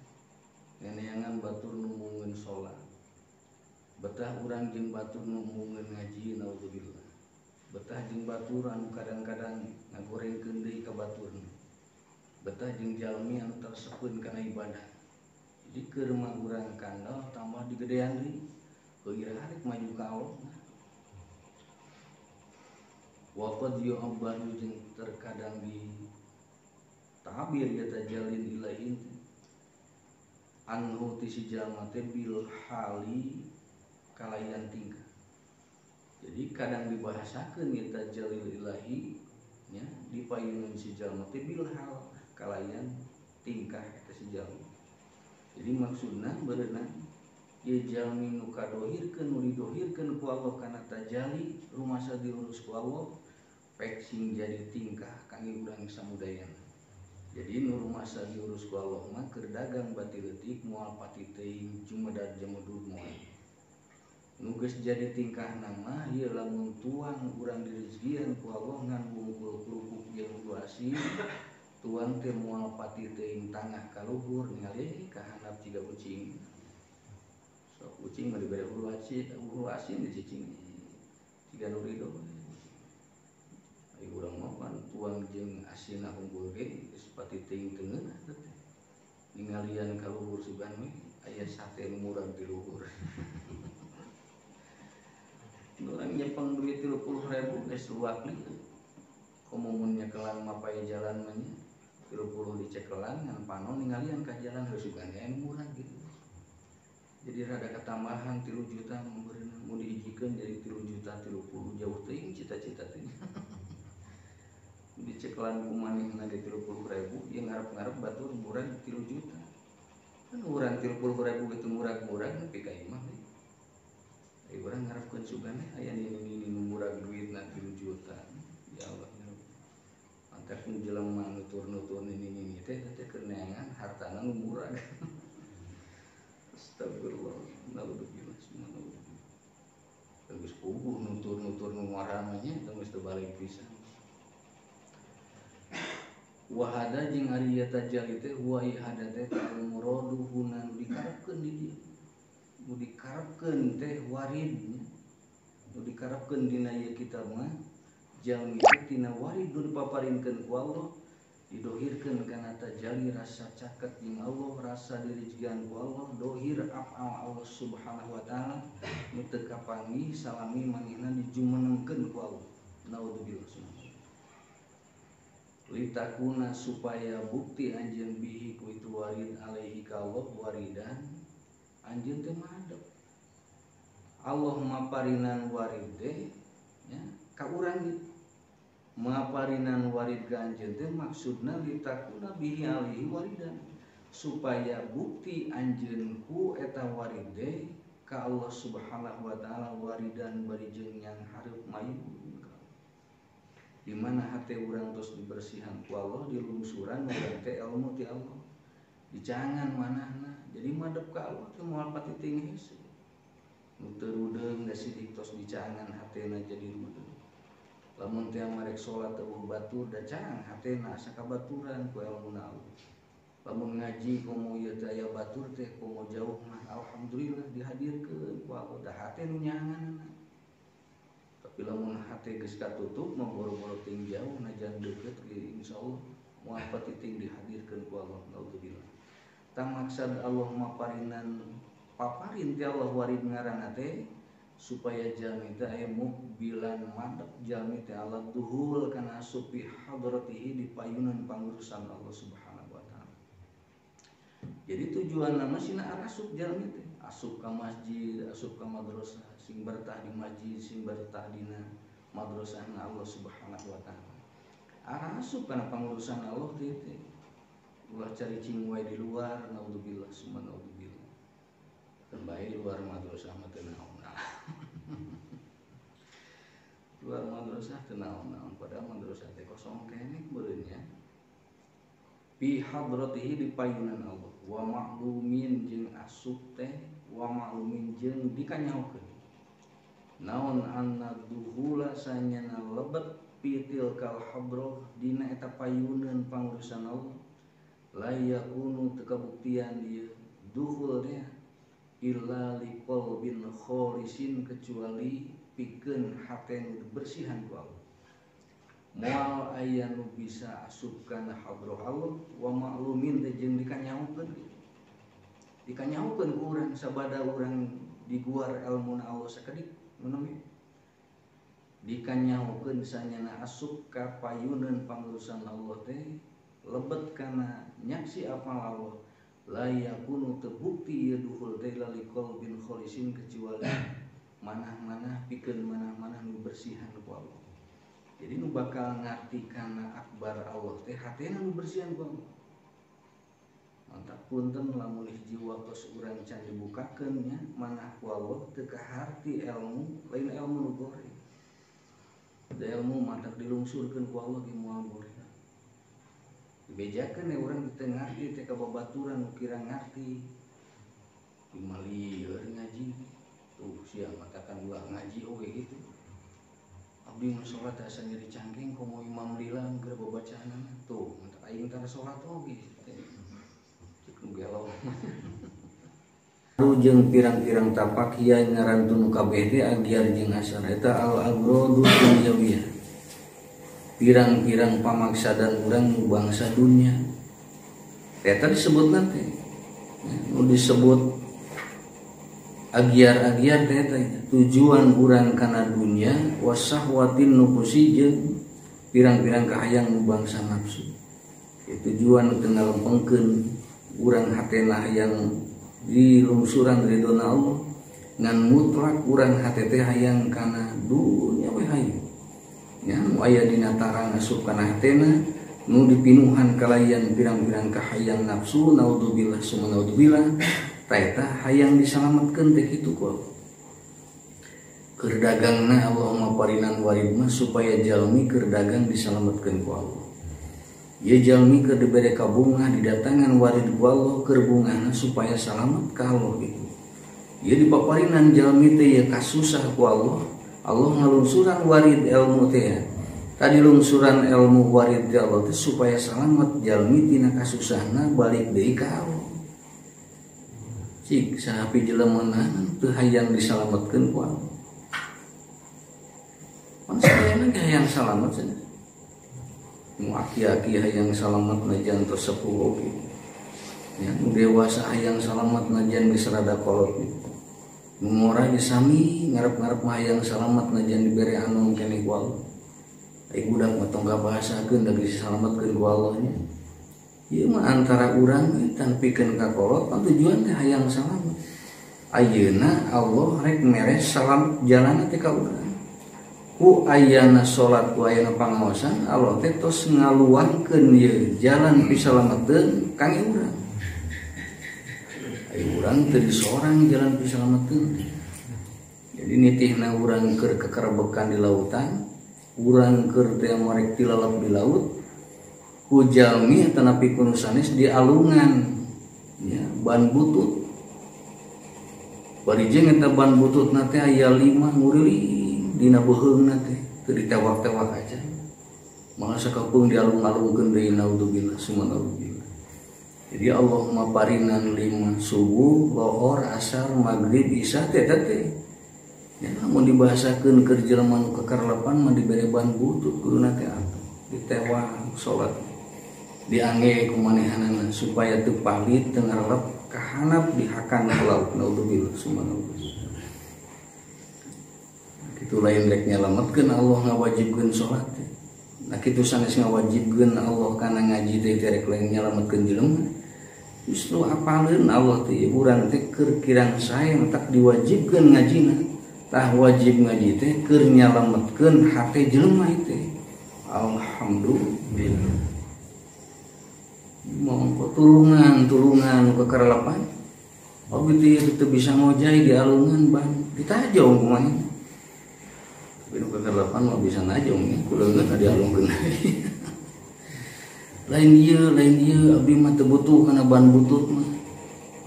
neneangan batur nu mungeun salat. Betah urang jeung batur nu mungeun ngaji naudzubillah. Betah jeung batur anu kadang-kadang ngagorengkeun deui ka baturna. Betah jeung jalmi anu tersepeun kana ibadah. Jadi keur mah urang kandal tambah digedean deui. Heuh rek maju ka Allah. Wa qad yu'abbaru jeung terkadang di tabir ya tajalin ilahi anhu ti si jalma teh bil hali kalayan tingkah. Jadi kadang dibahasakeun ya tajalil ilahi nya dipayunun si jalma teh bil hal kalayan tingkah eta si jalma. Jadi maksudna beureunan ieu jalmi nu kadohirkeun nu didohirkeun ku Allah kana tajali rumasa diurus ku Allah pek sing jadi tingkah kangge urang samudayana. Jadi nu rumasa diurus ku Allah mah keur dagang bati leutik moal pati teuing jumedad jemedud moal. Nu geus jadi tingkahna mah ieu lamun tuang urang direzekian ku Allah ngan wungkul kerupuk jeung hulu asin tuang teh moal pati teuing tangah ka luhur ningali ka handap jiga ucing. Sok ucing mah dibere hulu asin dicicing jiga nu rido. Ai urang mah pan tuang jeung asinna unggul ge geus pati teuing teu ngeunah teh. Ningalian ka luhur sugan we aya sate nu murag di luhur. Urang nyepeng duit 30.000 geus luak lieu. Komo mun nyekelan mapay jalan mah nya 30 dicekelan ngan panon ningalian ka jalan heuh sugan aya nu murag gitu. Jadi rada ketambahan 3 juta meureun mun dihijikeun jadi 3 juta 30 jauh teuing cita-cita teh. Dicekelan ku manehna ge 30.000 ieu ngarep-ngarep batur murag 3 juta. Kan urang 30.000 ge teu murag-murag nepi ka imah we. Ai urang ngarepkeun sugan aya nini-nini nu murag duitna 3 juta. Ya Allah. Mantap nu jelema nutur-nutur nini-nini teh teh keur neangan hartana nu murag. Astagfirullah, naudzubillah, naudzubillah. Geus puguh nutur-nutur nu ngaranna nya teu geus teu balik pisan. Wahada jeung ari ieu tajalli teh huwa ihada teh al muradu huna nu dikarepkeun di dieu. Nu dikarepkeun teh warid nya. Nu dikarepkeun dina ieu kitab mah jalmi teh tina warid nu dipaparinkeun ku Allah didohirkeun kana tajalli rasa caket jeung Allah, rasa dirijian ku Allah, dohir afal Allah Subhanahu wa taala nu teu kapanggih salami manehna dijumenengkeun ku Allah. Naudzubillah. Litakuna supaya bukti anjeun bihi ku itu warid alaihi ka Allah waridan anjeun teh madep. Allah maparinan warid teh nya ka urang gitu. Maparinan warid ka anjeun teh maksudna litakuna bihi alaihi waridan supaya bukti anjeun ku eta warid teh ka Allah Subhanahu wa taala waridan bari jeung yang hareup mayun. Di mana hati urang terus dibersihan ku Allah, dilungsuran urang teh ilmu ti Allah. Dicangan manahna, jadi madep ka Allah teh moal pati teuing hese. Nu teu rudeung da sidik tos dicangan hatena jadi rudeung. Lamun teh marek salat eueuh batur da cang hatena asa kabaturan ku ilmuna Allah. Lamun ngaji komo ieu teh aya batur teh komo jauh mah alhamdulillah dihadirkeun ku Allah da hate nu nyanganna. Tapi lamun hate geus katutup mah boro-boro ting jauh najan deukeut ge insyaallah moal pati ting dihadirkeun ku Allah naudzubillah. Tah maksad Allah maparinan paparin ti Allah warid ngaranna teh supaya jalmi teh aya mukbilan madep jalmi teh Allah duhul kana asup fi hadratihi di payunan pangurusan Allah Subhanahu wa taala. Jadi tujuan nama sina arasup jalmi teh, asup ka masjid, asup ka madrasah, sing bertah di masjid, sing bertah dina madrasahna Allah Subhanahu wa taala. Arasup kana pangurusan Allah teh teh. Ulah cari cing wae di luar, naudzubillah summa naudzubillah. Kan bae luar madrasah mah teu naon. Luar madrasah teu naon-naon, padahal madrasah teh kosong keneh meureun nya. Fi hadratihi di payunan Allah wa ma'lumin jeung asup teh wa ma'lumin jeung dikanyahokeun naon anna duhula sanyana lebet pitil kal hadrah dina eta payuneun pangurusan Allah la yakunu teu kabuktian ieu duhul teh illa liqalbin khalisin kecuali pikeun hate nu dibersihan ku Allah. Moal aya nu bisa asup kana hadrah Allah wa ma'lumin teh jeung dikanyahokeun. Dikanyahokeun ku urang sabada urang diguar elmuna Allah sakedik mun we. Dikanyahokeun sanyana asup ka payuneun pangurusan Allah teh lebet kana nyaksi apal Allah la yakunu terbukti ieu duhul teh lalikol bin kholisin kecuali manah-manah pikeun manah-manah nu bersihan ku Allah. Jadi nu bakal ngarti kana akbar Allah teh hatena nu bersihan ku Allah. Mantap punten lamun hiji waktos urang can dibukakeun nya manah ku Allah teu kaharti ilmu lain ilmu nu goreng. Da ilmu mantak dilungsurkeun ku Allah ge moal goreng. Dibejakeun we urang teu ngarti teh ka babaturan nu kira ngarti. Dimalieur ngaji. Tuh sia matakan ulah ngaji oge gitu. Abdi mah salat asa nyeri cangkeng komo imam lila geura babacaanana tuh mentak aing tara salat oge cek nu gelo. Jeung pirang-pirang tapak hia ngaran tunu kabeh teh agiar jeung asar eta al agrodu dunyawiyah. Pirang-pirang pamaksadan urang nu bangsa dunya. Eta disebutna teh nu disebut agiar-agiar teh tujuan urang kana dunya wasahwatin nufusi jeung pirang-pirang kahayang nu bangsa nafsu. Ya, tujuan teu ngalempengkeun urang hatena hayang dilungsuran ridona Allah ngan mutlak urang hate teh hayang kana dunya we hayang. Ya nu aya dina tarang asup kana hatena nu dipinuhan kalayan pirang-pirang kahayang nafsu naudzubillah summa naudzubillah. Eta hayang disalametkeun teh kitu ku Allah. Keur dagangna Allah maparinan warid mah supaya jalmi keur dagang disalametkeun ku Allah. Ieu jalmi keur dibere kabungah didatangan warid ku Allah keur bungahna supaya salamet ka Allah gitu. Ieu dipaparinan jalmi teh ieu kasusah ku Allah, Allah ngalungsuran warid ilmu teh. Tadi lungsuran ilmu warid ti Allah teh supaya salamet jalmi tina kasusahna balik deui ka Allah. Cik sahapi jelema teu hayang disalametkeun ku Allah. Pan sadayana ge hayang salamet cenah. Nu aki-aki hayang salamet najan tos sepuh oge. Ya, nu dewasa hayang salamet najan geus rada kolot. Nu ngora ge sami ngarep-ngarep mah hayang salamet najan dibere anom keneh ku Allah. Ai budak mah tong kabahasakeun da geus disalametkeun ku Allah nya. Ieu mah antara urang tan pikeun ka kolot pan tujuan teh hayang salamet. Ayeuna Allah rek mere salam jalan teh ka urang. Ku ayana salat ku ayana pangaosan Allah teh tos ngaluangkeun ieu jalan pisalameteun kangge urang. Ai urang teu disorang jalan pisalameteun. Jadi nitihna urang keur kekerbekan di lautan, urang keur teh marek tilalap di laut. Ku jalmi tanapi ku nu sanes dialungan ya ban butut. Bari jeung eta ban bututna teh aya 5 nguriling dina beuheungna teh teu ditewak-tewak aja. Malah sakapeung dialung-alungkeun deui naudzubillah summa naudzubillah. Jadi Allah maparinan 5 subuh, lohor, asar, maghrib, isya teh teh. Ya lamun dibahasakeun keur jelema nu kekerlepan mah dibere ban butut kuduna teh atuh ditewak salat. Diangge kumanehanana supaya teu palit teu ngarelep kahanap dihakan ku laut naudzubillah summa naudzubillah. Kitu lain rek nyalametkeun Allah ngawajibkeun salat teh. Nah kitu sanes ngawajibkeun Allah kana ngaji teh rek lain nyalametkeun jelema. Justru apaleun Allah teh urang teh keur kirang sae tak diwajibkeun ngajina. Tah wajib ngaji teh keur nyalametkeun hate jelema teh. Alhamdulillah. Mongko tulungan nu kakarelepan. Abdi teh teu bisa ngojay di alungan ban ditajong kumaha. Tapi nu kakarelepan mah bisa najong nya ku leungeun dialungkeun. Lain ieu abdi mah teu butuh kana ban butut mah.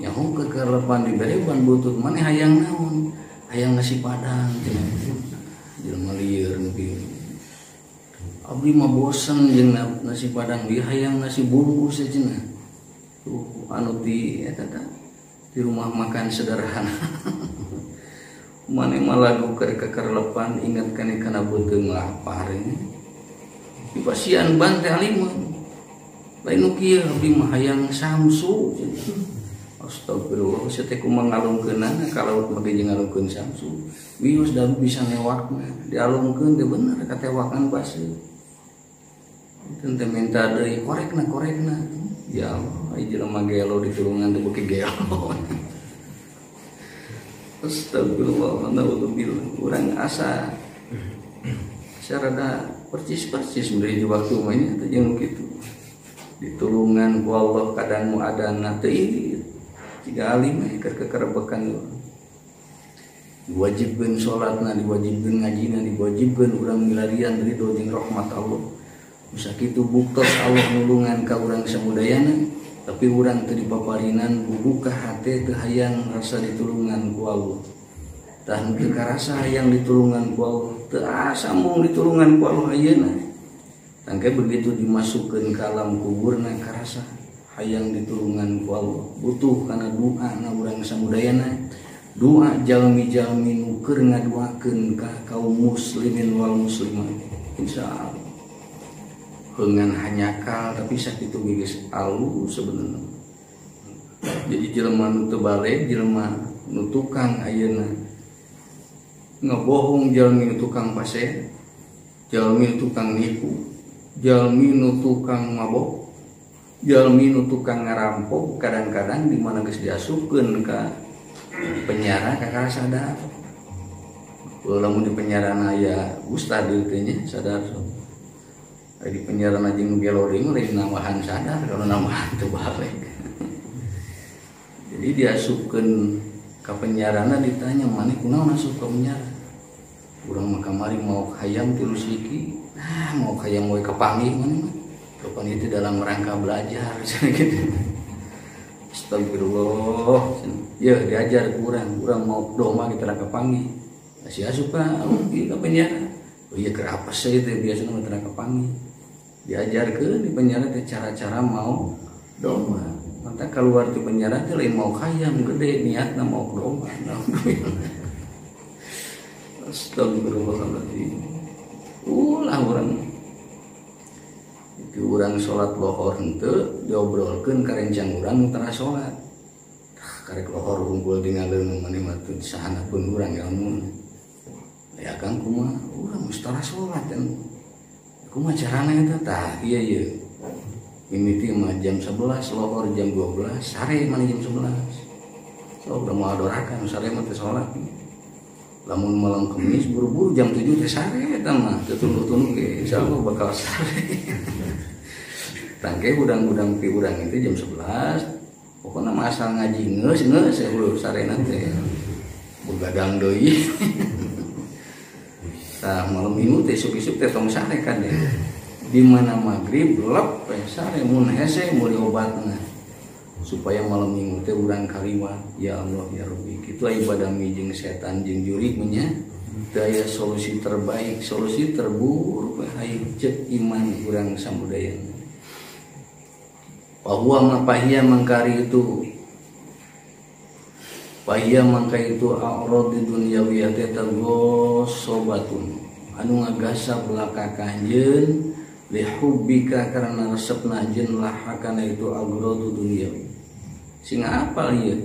Nyaho kakarelepan dibere ban butut maneh hayang naon? Hayang nasi padang cenah. Jelema lieur nu kieu. Abdi mah bosen jeung nasi padang ieu hayang nasi bungkus cenah. Tuh anu di eta tah di rumah makan sederhana. Maneh mah lagu keur kakarelepan ingat kana beuteung lapar nya. Dipasian ban teh halimun. Lain nu kieu abdi mah hayang samsu cenah. Astagfirullah, saya teh kumaha ngalungkeunana ka laut mah ge ngalungkeun samsu. Wios da bisa newakna, dialungkeun teh bener katewakan baseuh. Teu teh minta deui korekna. Ya Allah, ai jelema gelo ditulungan teh beuki gelo. Astagfirullah, naudzubillah. Urang asa rada percis-percis beri waktu mah nya teh jeung kitu. Ditulungan ku Allah kadang mu adana teu ieu. Jika alim keur kekerebekan diwajibkeun salatna, diwajibkeun ngajina, diwajibkeun urang milarian ridho jeung rahmat Allah. Sakitu buktos Allah nulungan ka urang samudayana, tapi urang teu dipaparinan bubuka hate teu hayang rasa ditulungan ku Allah. Tah nu teu karasa hayang ditulungan ku Allah, teu sambung ditulungan ku Allah ayeuna. Tangke begitu dimasukkeun ka alam kuburna karasa hayang ditulungan ku Allah, butuh kana doa na urang samudayana, doa jalmi-jalmi nu keur ngaduakeun ka kaum muslimin wal muslimat. Insyaallah heungan hanyakal tapi sakitu geus alus sebenarnya. Jadi jelema nu teu baleg, jelema nu tukang ayeuna ngebohong, jalmi nu tukang pase, jalmi nu tukang nipu, jalmi nu tukang mabok, jalmi nu tukang ngarampok, kadang-kadang di mana geus diasupkeun ka penjara kakara sadar. Lamun di penjara aya ustad ieu teh nya sadar. Di penjara jeung nu gelo deui lain nambahan sadar kalau nambahan teu balik. Jadi diasupkeun ka penjarana ditanya maneh kunaon asup ka penjara? Urang mah kamari mau hayam tilu siki. Nah, mau hayam we kapanggih maneh mah. Kapan itu dalam rangka belajar gitu. Astagfirullah. Ya diajar kurang, kurang mau doma kita rangka panggih. Masih asup ka ka penjara. Oh iya kerapa sih itu biasanya mah rangka panggih. Diajarkeun di penjara teh cara-cara mau doma. Maka keluar di penjara teh lain mau hayam gede niatna mau doma. Astagfirullahaladzim. Ulah urang itu urang salat lohor henteu diobrolkeun ka rencang urang tara salat. Karek lohor unggul tinggalkeun maneh mah teu sahanapeun urang ilmu. Ya Kang kumaha urang geus tara salat kan. Kumaha carana eta tah ieu ieu. Mimiti mah jam 11 lohor jam 12 sare maneh jam 11. Sok udah moal dorakan sare mah teu salat. Lamun malam Kamis buru-buru jam 7 teh sare eta mah teu tunduh-tunduh ge insyaallah bakal sare. Tangke hudang-hudang pi urang itu jam 11 pokona mah asal ngaji geus geus hulu sarena teh begadang deui. Tah malam Minggu teh isuk-isuk teh tong sare kan deh. Di mana magrib lep sare mun hese meuli obatna. Supaya malam Minggu teh urang kaliwat ya Allah ya Rabbi. Kitu ibadah mi jeung setan jeung jurig nya. Teu aya solusi terbaik, solusi terburuk hayu ceuk iman urang samudayana. Bahwa mapahia mangkari itu pahia mangka itu a'rad di dunyawiyah teh sobatun anu ngagasab laka kanjeun lihubbika karena resepna anjeun lahakana itu agradu dunyawi. Sing apal ieu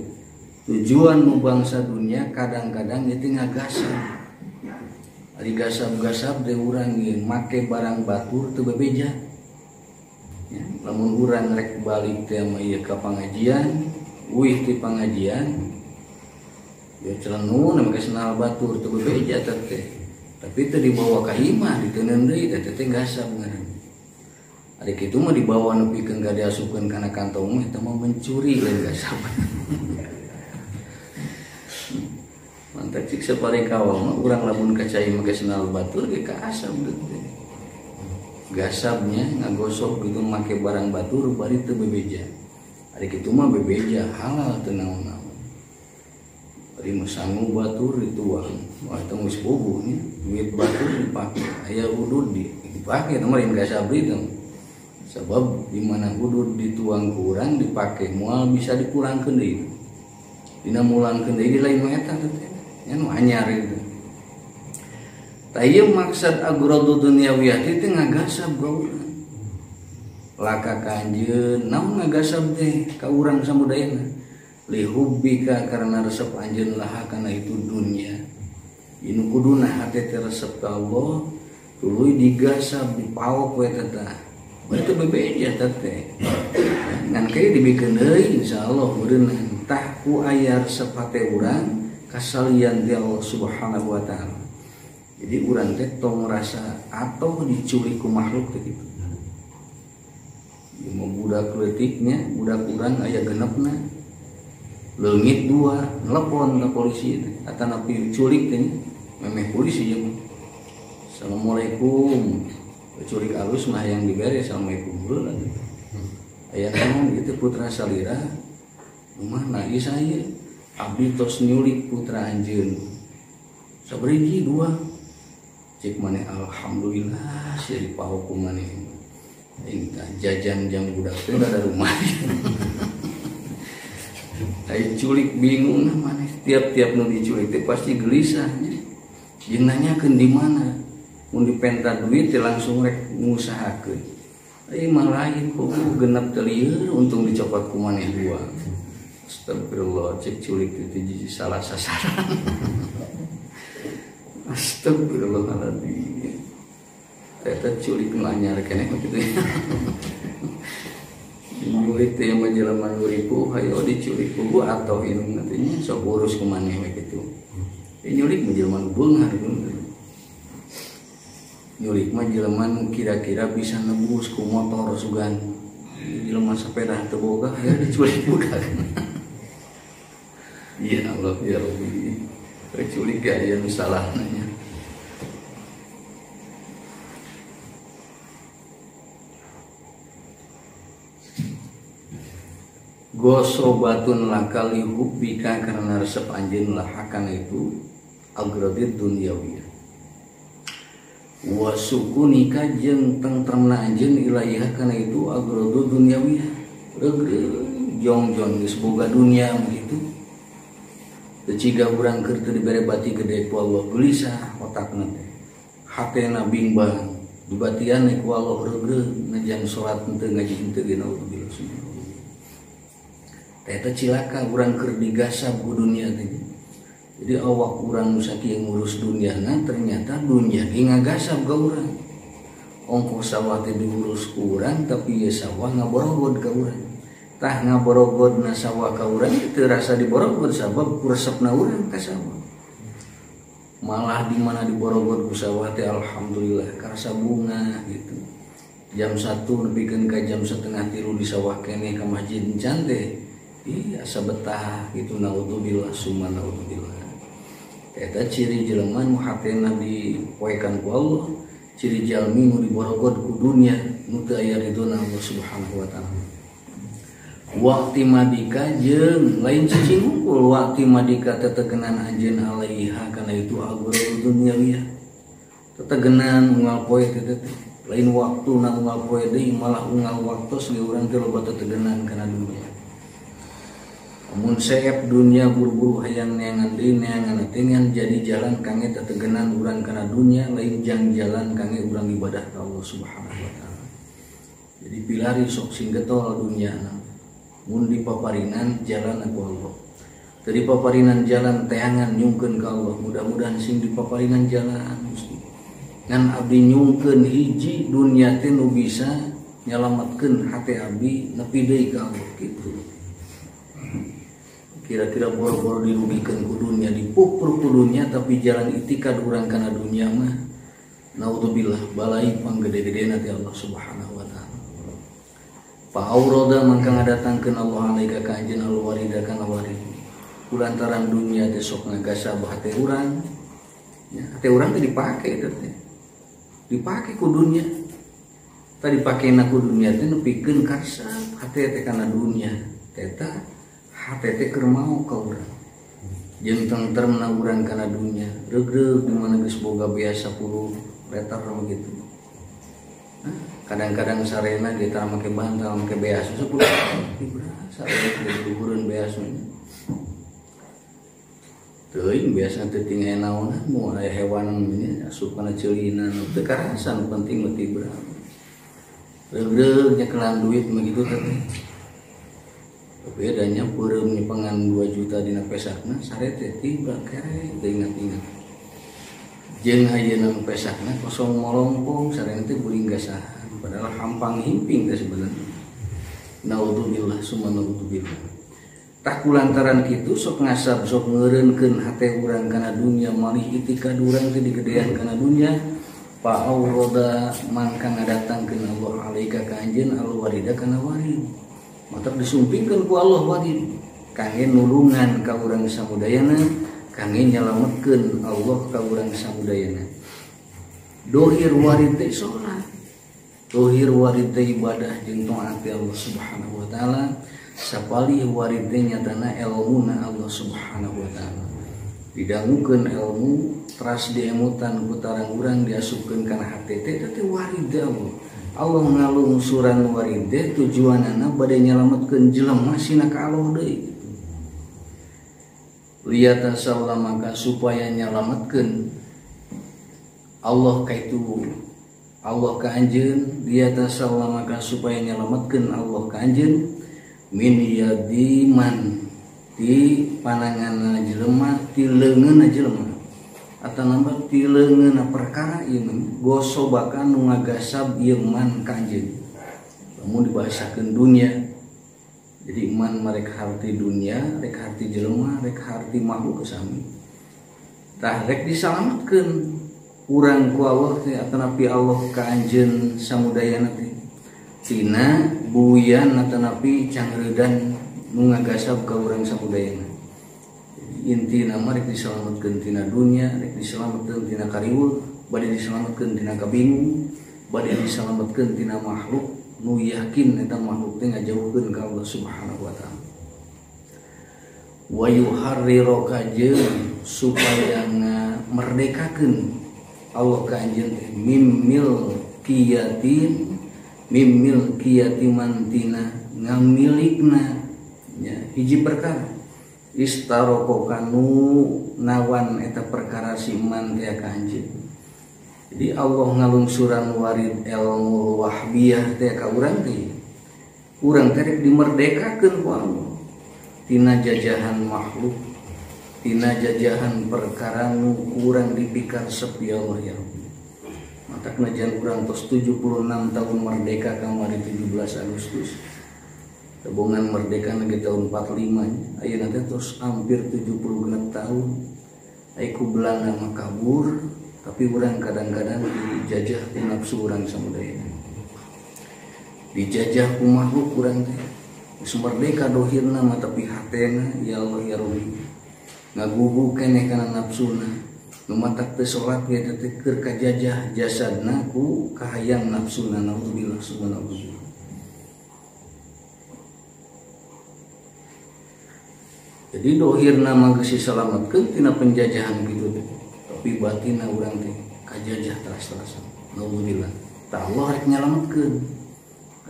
tujuan nu bangsa dunia kadang-kadang itu ngagasab. Ari gasab-gasab teh urang ieu make barang batur teu bebeja. Ya, lamun urang rek balik teh mah ieu ka pangajian, uih ti pangajian ya celenu make sendal batur teu bebeja teh. Tapi teu dibawa ka imah diteuneun deui teh teh gasab ngaranna. Ari kitu mah dibawa nepikeun ka diasupkeun kana kantong mah eta mah mencuri lain gasab. Mantap cik sapare kawal mah urang lamun ka cai make sendal batur ge kaasab teh. Gasabnya ngagosok gitu make barang batur bari teu bebeja. Ari kitu mah bebeja halal teu naon-naon. Bari mah sangu batur dituang, wah eta geus bogoh nya, duit batur dipake, aya hudud dipake eta mah lain gasab itu. Sebab di mana hudud dituang ku urang dipake moal bisa dipulangkeun deui. Dina mulangkeun deui lain mah eta teh. Nya nu anyar itu. Tah ieu maksad agradu dunyawiyah teh ngagasab ka urang. Laka ka anjeun naon ngagasab teh ka urang samudayana? Lihubbika karena resep anjeun laha kana itu dunya. Inu kuduna hate teh resep ka Allah tuluy digasab dipaok we teh tah. Bari teu bebeja teh teh. Ngan kaya dibikeun deui insyaallah meureunna tah ku aya resep hate urang kasalian ti Allah Subhanahu wa taala. Jadi urang teh tong rasa atau diculik ku makhluk teh kitu. Ieu mah budak leutiknya, budak urang aya genepna. Leungit dua, nelepon ka polisi teh, atanapi culik teh memeh polisi jeung. Assalamualaikum. Culik alus mah yang dibere assalamualaikum heula gitu. Aya naon ieu teh putra salira? Rumahna ieu saya. Abdi tos nyulik putra anjeun. Sabariji dua. Cek maneh alhamdulillah sia dipaok ku maneh. Aing tah jajan jang budak teh da rumah. Ai culik bingung nah maneh tiap-tiap nu diculik teh pasti gelisah nya. Jeung nanyakeun di mana? Mun dipenta duit teh langsung rek ngusahakeun. Ai mah lain kok genep teh lieur untung dicopot ku maneh dua. Astagfirullah cek culik teh salah sasaran. Astagfirullahaladzim. Ternyata culik nu anyar keneh kitu. Nyulik teh mah jelema nu ripuh hayo diculik ku atau indung teh nya sok urus ku maneh we kitu. Nyulik mah jelema nu beunghar gitu. Nyulik mah jelema nu kira-kira bisa nebus ku motor sugan. Jelema sepeda teu boga hayo diculik budak. Ya Allah ya Rabbi. Kecuali gaya nu salah nanya. Gosobatun lakali hubbika karena resep anjeun lahakan itu agradid dunyawiyah. Wa sukunika jeung tentremna anjeun ilaiha kana itu agradu dunyawiyah. Regreg jongjon geus boga dunya begitu. Teciga urang keur teu dibere bati gede ku Allah gelisah otakna teh. Hatena bimbang, dibatian ku Allah regreg najan salat henteu ngaji henteu ge naudzubillah. Teh eta cilaka urang keur digasab ku dunia teh. Jadi awak urang nu sakieu ngurus duniana ternyata dunia ge ngagasab ka urang. Ongkoh sawah teh diurus ku urang tapi ieu sawah ngaborogod ka urang. Tah ngaborogodna sawah ka urang teu rasa diborogod sabab ku resepna urang ka sawah. Malah di mana diborogod ku sawah teh alhamdulillah karasa bunga gitu. Jam 1 nepikeun ka jam 2:30 di sawah keneh ka masjid encan teh. Ih asa betah gitu naudzubillah summa naudzubillah. Eta ciri jelema nu hatena dipoekan ku Allah, ciri jalmi nu diborogod ku dunia nu teu aya ridona Allah Subhanahu wa taala. Waktu madika jeung lain cicing hungkul waktu madika tetegenan anjeun alaiha kana itu agro dunyawiyah. Tetegenan unggal poe teh teh lain waktu na unggal poe deui malah unggal waktos ge urang teh loba tetegenan kana dunia. Mun seep dunia buru-buru hayang neangan deui neangan teh ngan jadi jalan kangge tetegenan urang kana dunia lain jang jalan kangge urang ibadah ka Allah Subhanahu wa taala. Jadi pilari sok sing getol dunyana. Mun dipaparinan jalan ku Allah. Teu dipaparinan jalan teangan nyungkeun ka Allah. Mudah-mudahan sing dipaparinan jalan Gusti. Ngan abdi nyungkeun hiji dunia teh nu bisa nyalametkeun hate abdi nepi deui ka Allah kitu. Kira-kira boro-boro dirugikeun ku dunya, dipupur ku dunya, tapi jalan itikad urang kana dunya mah naudzubillah balai panggede-gedena ti Allah Subhanahu wa taala. Fa aurada mangka ngadatangkeun Allah alaika ka anjeun alwarida kana warid. Kulantaran dunya teh sok ngagasab hate urang. Ya, hate urang teh dipake eta teh. Dipake ku dunya. Tadi dipakena ku dunya teh nepikeun karesep hate teh kana dunya. Eta hate teh keur mau ka urang. Jeung tentremna urang kana dunya, reugreug di mana geus boga bea 10 liter mah gitu. Kadang-kadang sarena ge tara make bantal, make beas 10 berasa luhureun beas. Teuing biasa teh tinggal naonan moal aya hewan nya asup kana ceulina teu karasa nu penting mah tibra. Reugreug nyekelan duit mah gitu teh. Tapi adanya peureum nyepengan 2 juta dina pesakna sare teh tiba kere teu ingat-ingat. Jeung ayeuna pesakna kosong molongpong sarena teh guling gasahan padahal hampang himping teh sebenarnya. Naudzubillah summa naudzubillah. Tah kulantaran kitu sok ngasab sok ngeureunkeun hate urang kana dunya malih itikad urang teh digedean kana dunya. Fa aurada mangka ngadatangkeun Allah alaika ka anjeun alwarida kana warid. Matak disumpingkeun ku Allah warid kangge nulungan ka urang samudayana, kangge nyalametkeun Allah ka urang samudayana. Dohir warid teh salat, dohir warid teh ibadah jeung taat Allah Subhanahu wa taala. Sapalih warid teh nyatana elmuna Allah Subhanahu wa taala. Didangukeun ilmu teras diemutan ku tarang urang diasupkeun kana hate teh eta teh warid Allah. Allah ngalungsuran warid teh tujuanana bade nyalametkeun jelema sina ka Allah deui gitu. Liyatasalla maka supaya nyalametkeun Allah ka itu Allah ka anjeun, liyatasalla maka supaya nyalametkeun Allah ka anjeun min yadiman di pananganna jelema, ti leungeunna jelema atanamba ti leungeunna perkara ieu gosobakan nu ngagasab ieu man ka anjeun. Lamun dibahasakeun dunya, jadi man marek harti dunya, rek harti jelema, rek harti makhluk sami. Tah rek disalametkeun urang ku Allah teh atanapi Allah ka anjeun samudayana teh tina buyan atanapi cangreudan nu ngagasab ka urang samudayana. Intina mah rek disalametkeun tina dunya, rek disalametkeun tina kariweuh, bade disalametkeun tina kabingung, bade disalametkeun tina makhluk nu yakin eta makhluk teh ngajauhkeun ka Allah Subhanahu wa taala. Wa yuharriraka jeung supaya ngamerdekakeun Allah ka anjeun teh mimil kiyatin mimil kiyatimantina ngamilikna nya hiji perkara istaroko kanu nawan eta perkara si man teh ka anjeun. Jadi Allah ngalungsuran warid ilmu wahbiyah teh ka urang teh. Urang teh rek dimerdekakeun ku Allah tina jajahan makhluk, tina jajahan perkara nu urang dipikar sepi Allah ya Rabbi. Matak najan urang tos 76 tahun merdeka kamari 17 Agustus. Tebongan merdeka lagi tahun 45, ayeuna teh tos hampir 76 tahun. Ai ku Belanda mah kabur, tapi urang kadang-kadang dijajah ku nafsu urang samudaya. Dijajah ku makhluk urang teh. Geus merdeka dohirna mah tapi hatena ya Allah ya Rabbi. Ngagugu keneh kana nafsuna. Nu matak teu salat ge teh keur kajajah jasadna ku kahayang nafsuna naudzubillah subhanallah. Jadi dohirna mah geus disalametkeun tina penjajahan kitu teh. Tapi batinna urang teh kajajah teras-terasan. Naudzubillah. Tah Allah rek nyalametkeun,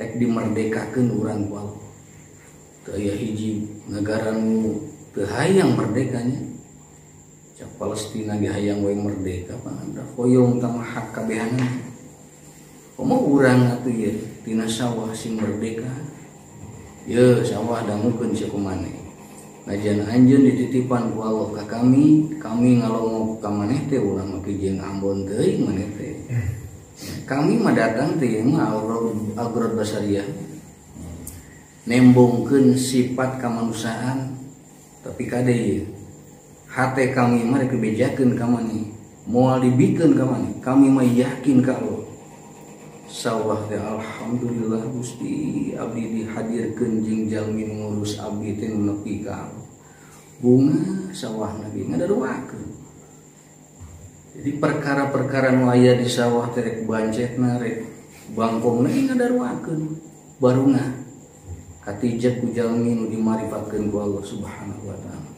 rek dimerdekakeun urang ku Allah. Teu aya hiji nagara nu teu hayang merdekanya. Cak Palestina ge hayang we merdeka pan da hoyong tah mah hak kabehanana. Komo urang atuh ye tina sawah sing merdeka. Ye sawah dangukeun sia kumaneh. Najan anjeun dititipan ku Allah ka kami, kami ngalongok ka maneh teh ulah make jeung Ambon teuing maneh teh. Kami mah datang teh mah agrod basariah. Nembongkeun sifat kamanusiaan tapi kade ieu. Hate kami mah rek dibejakeun ka maneh. Moal dibikeun ka maneh. Kami mah yakin ka Allah. Sawah teh alhamdulillah Gusti abdi dihadirkeun jeung jalmi nu ngurus abdi teh nu nepi ka Allah. Bunga sawah lagi ngadaruakeun. Jadi perkara-perkara nu aya di sawah teh rek bancetna rek bangkongna ge ngadaruakeun. Barungah katijak ku jalmi nu dimarifatkeun ku Allah Subhanahu wa taala.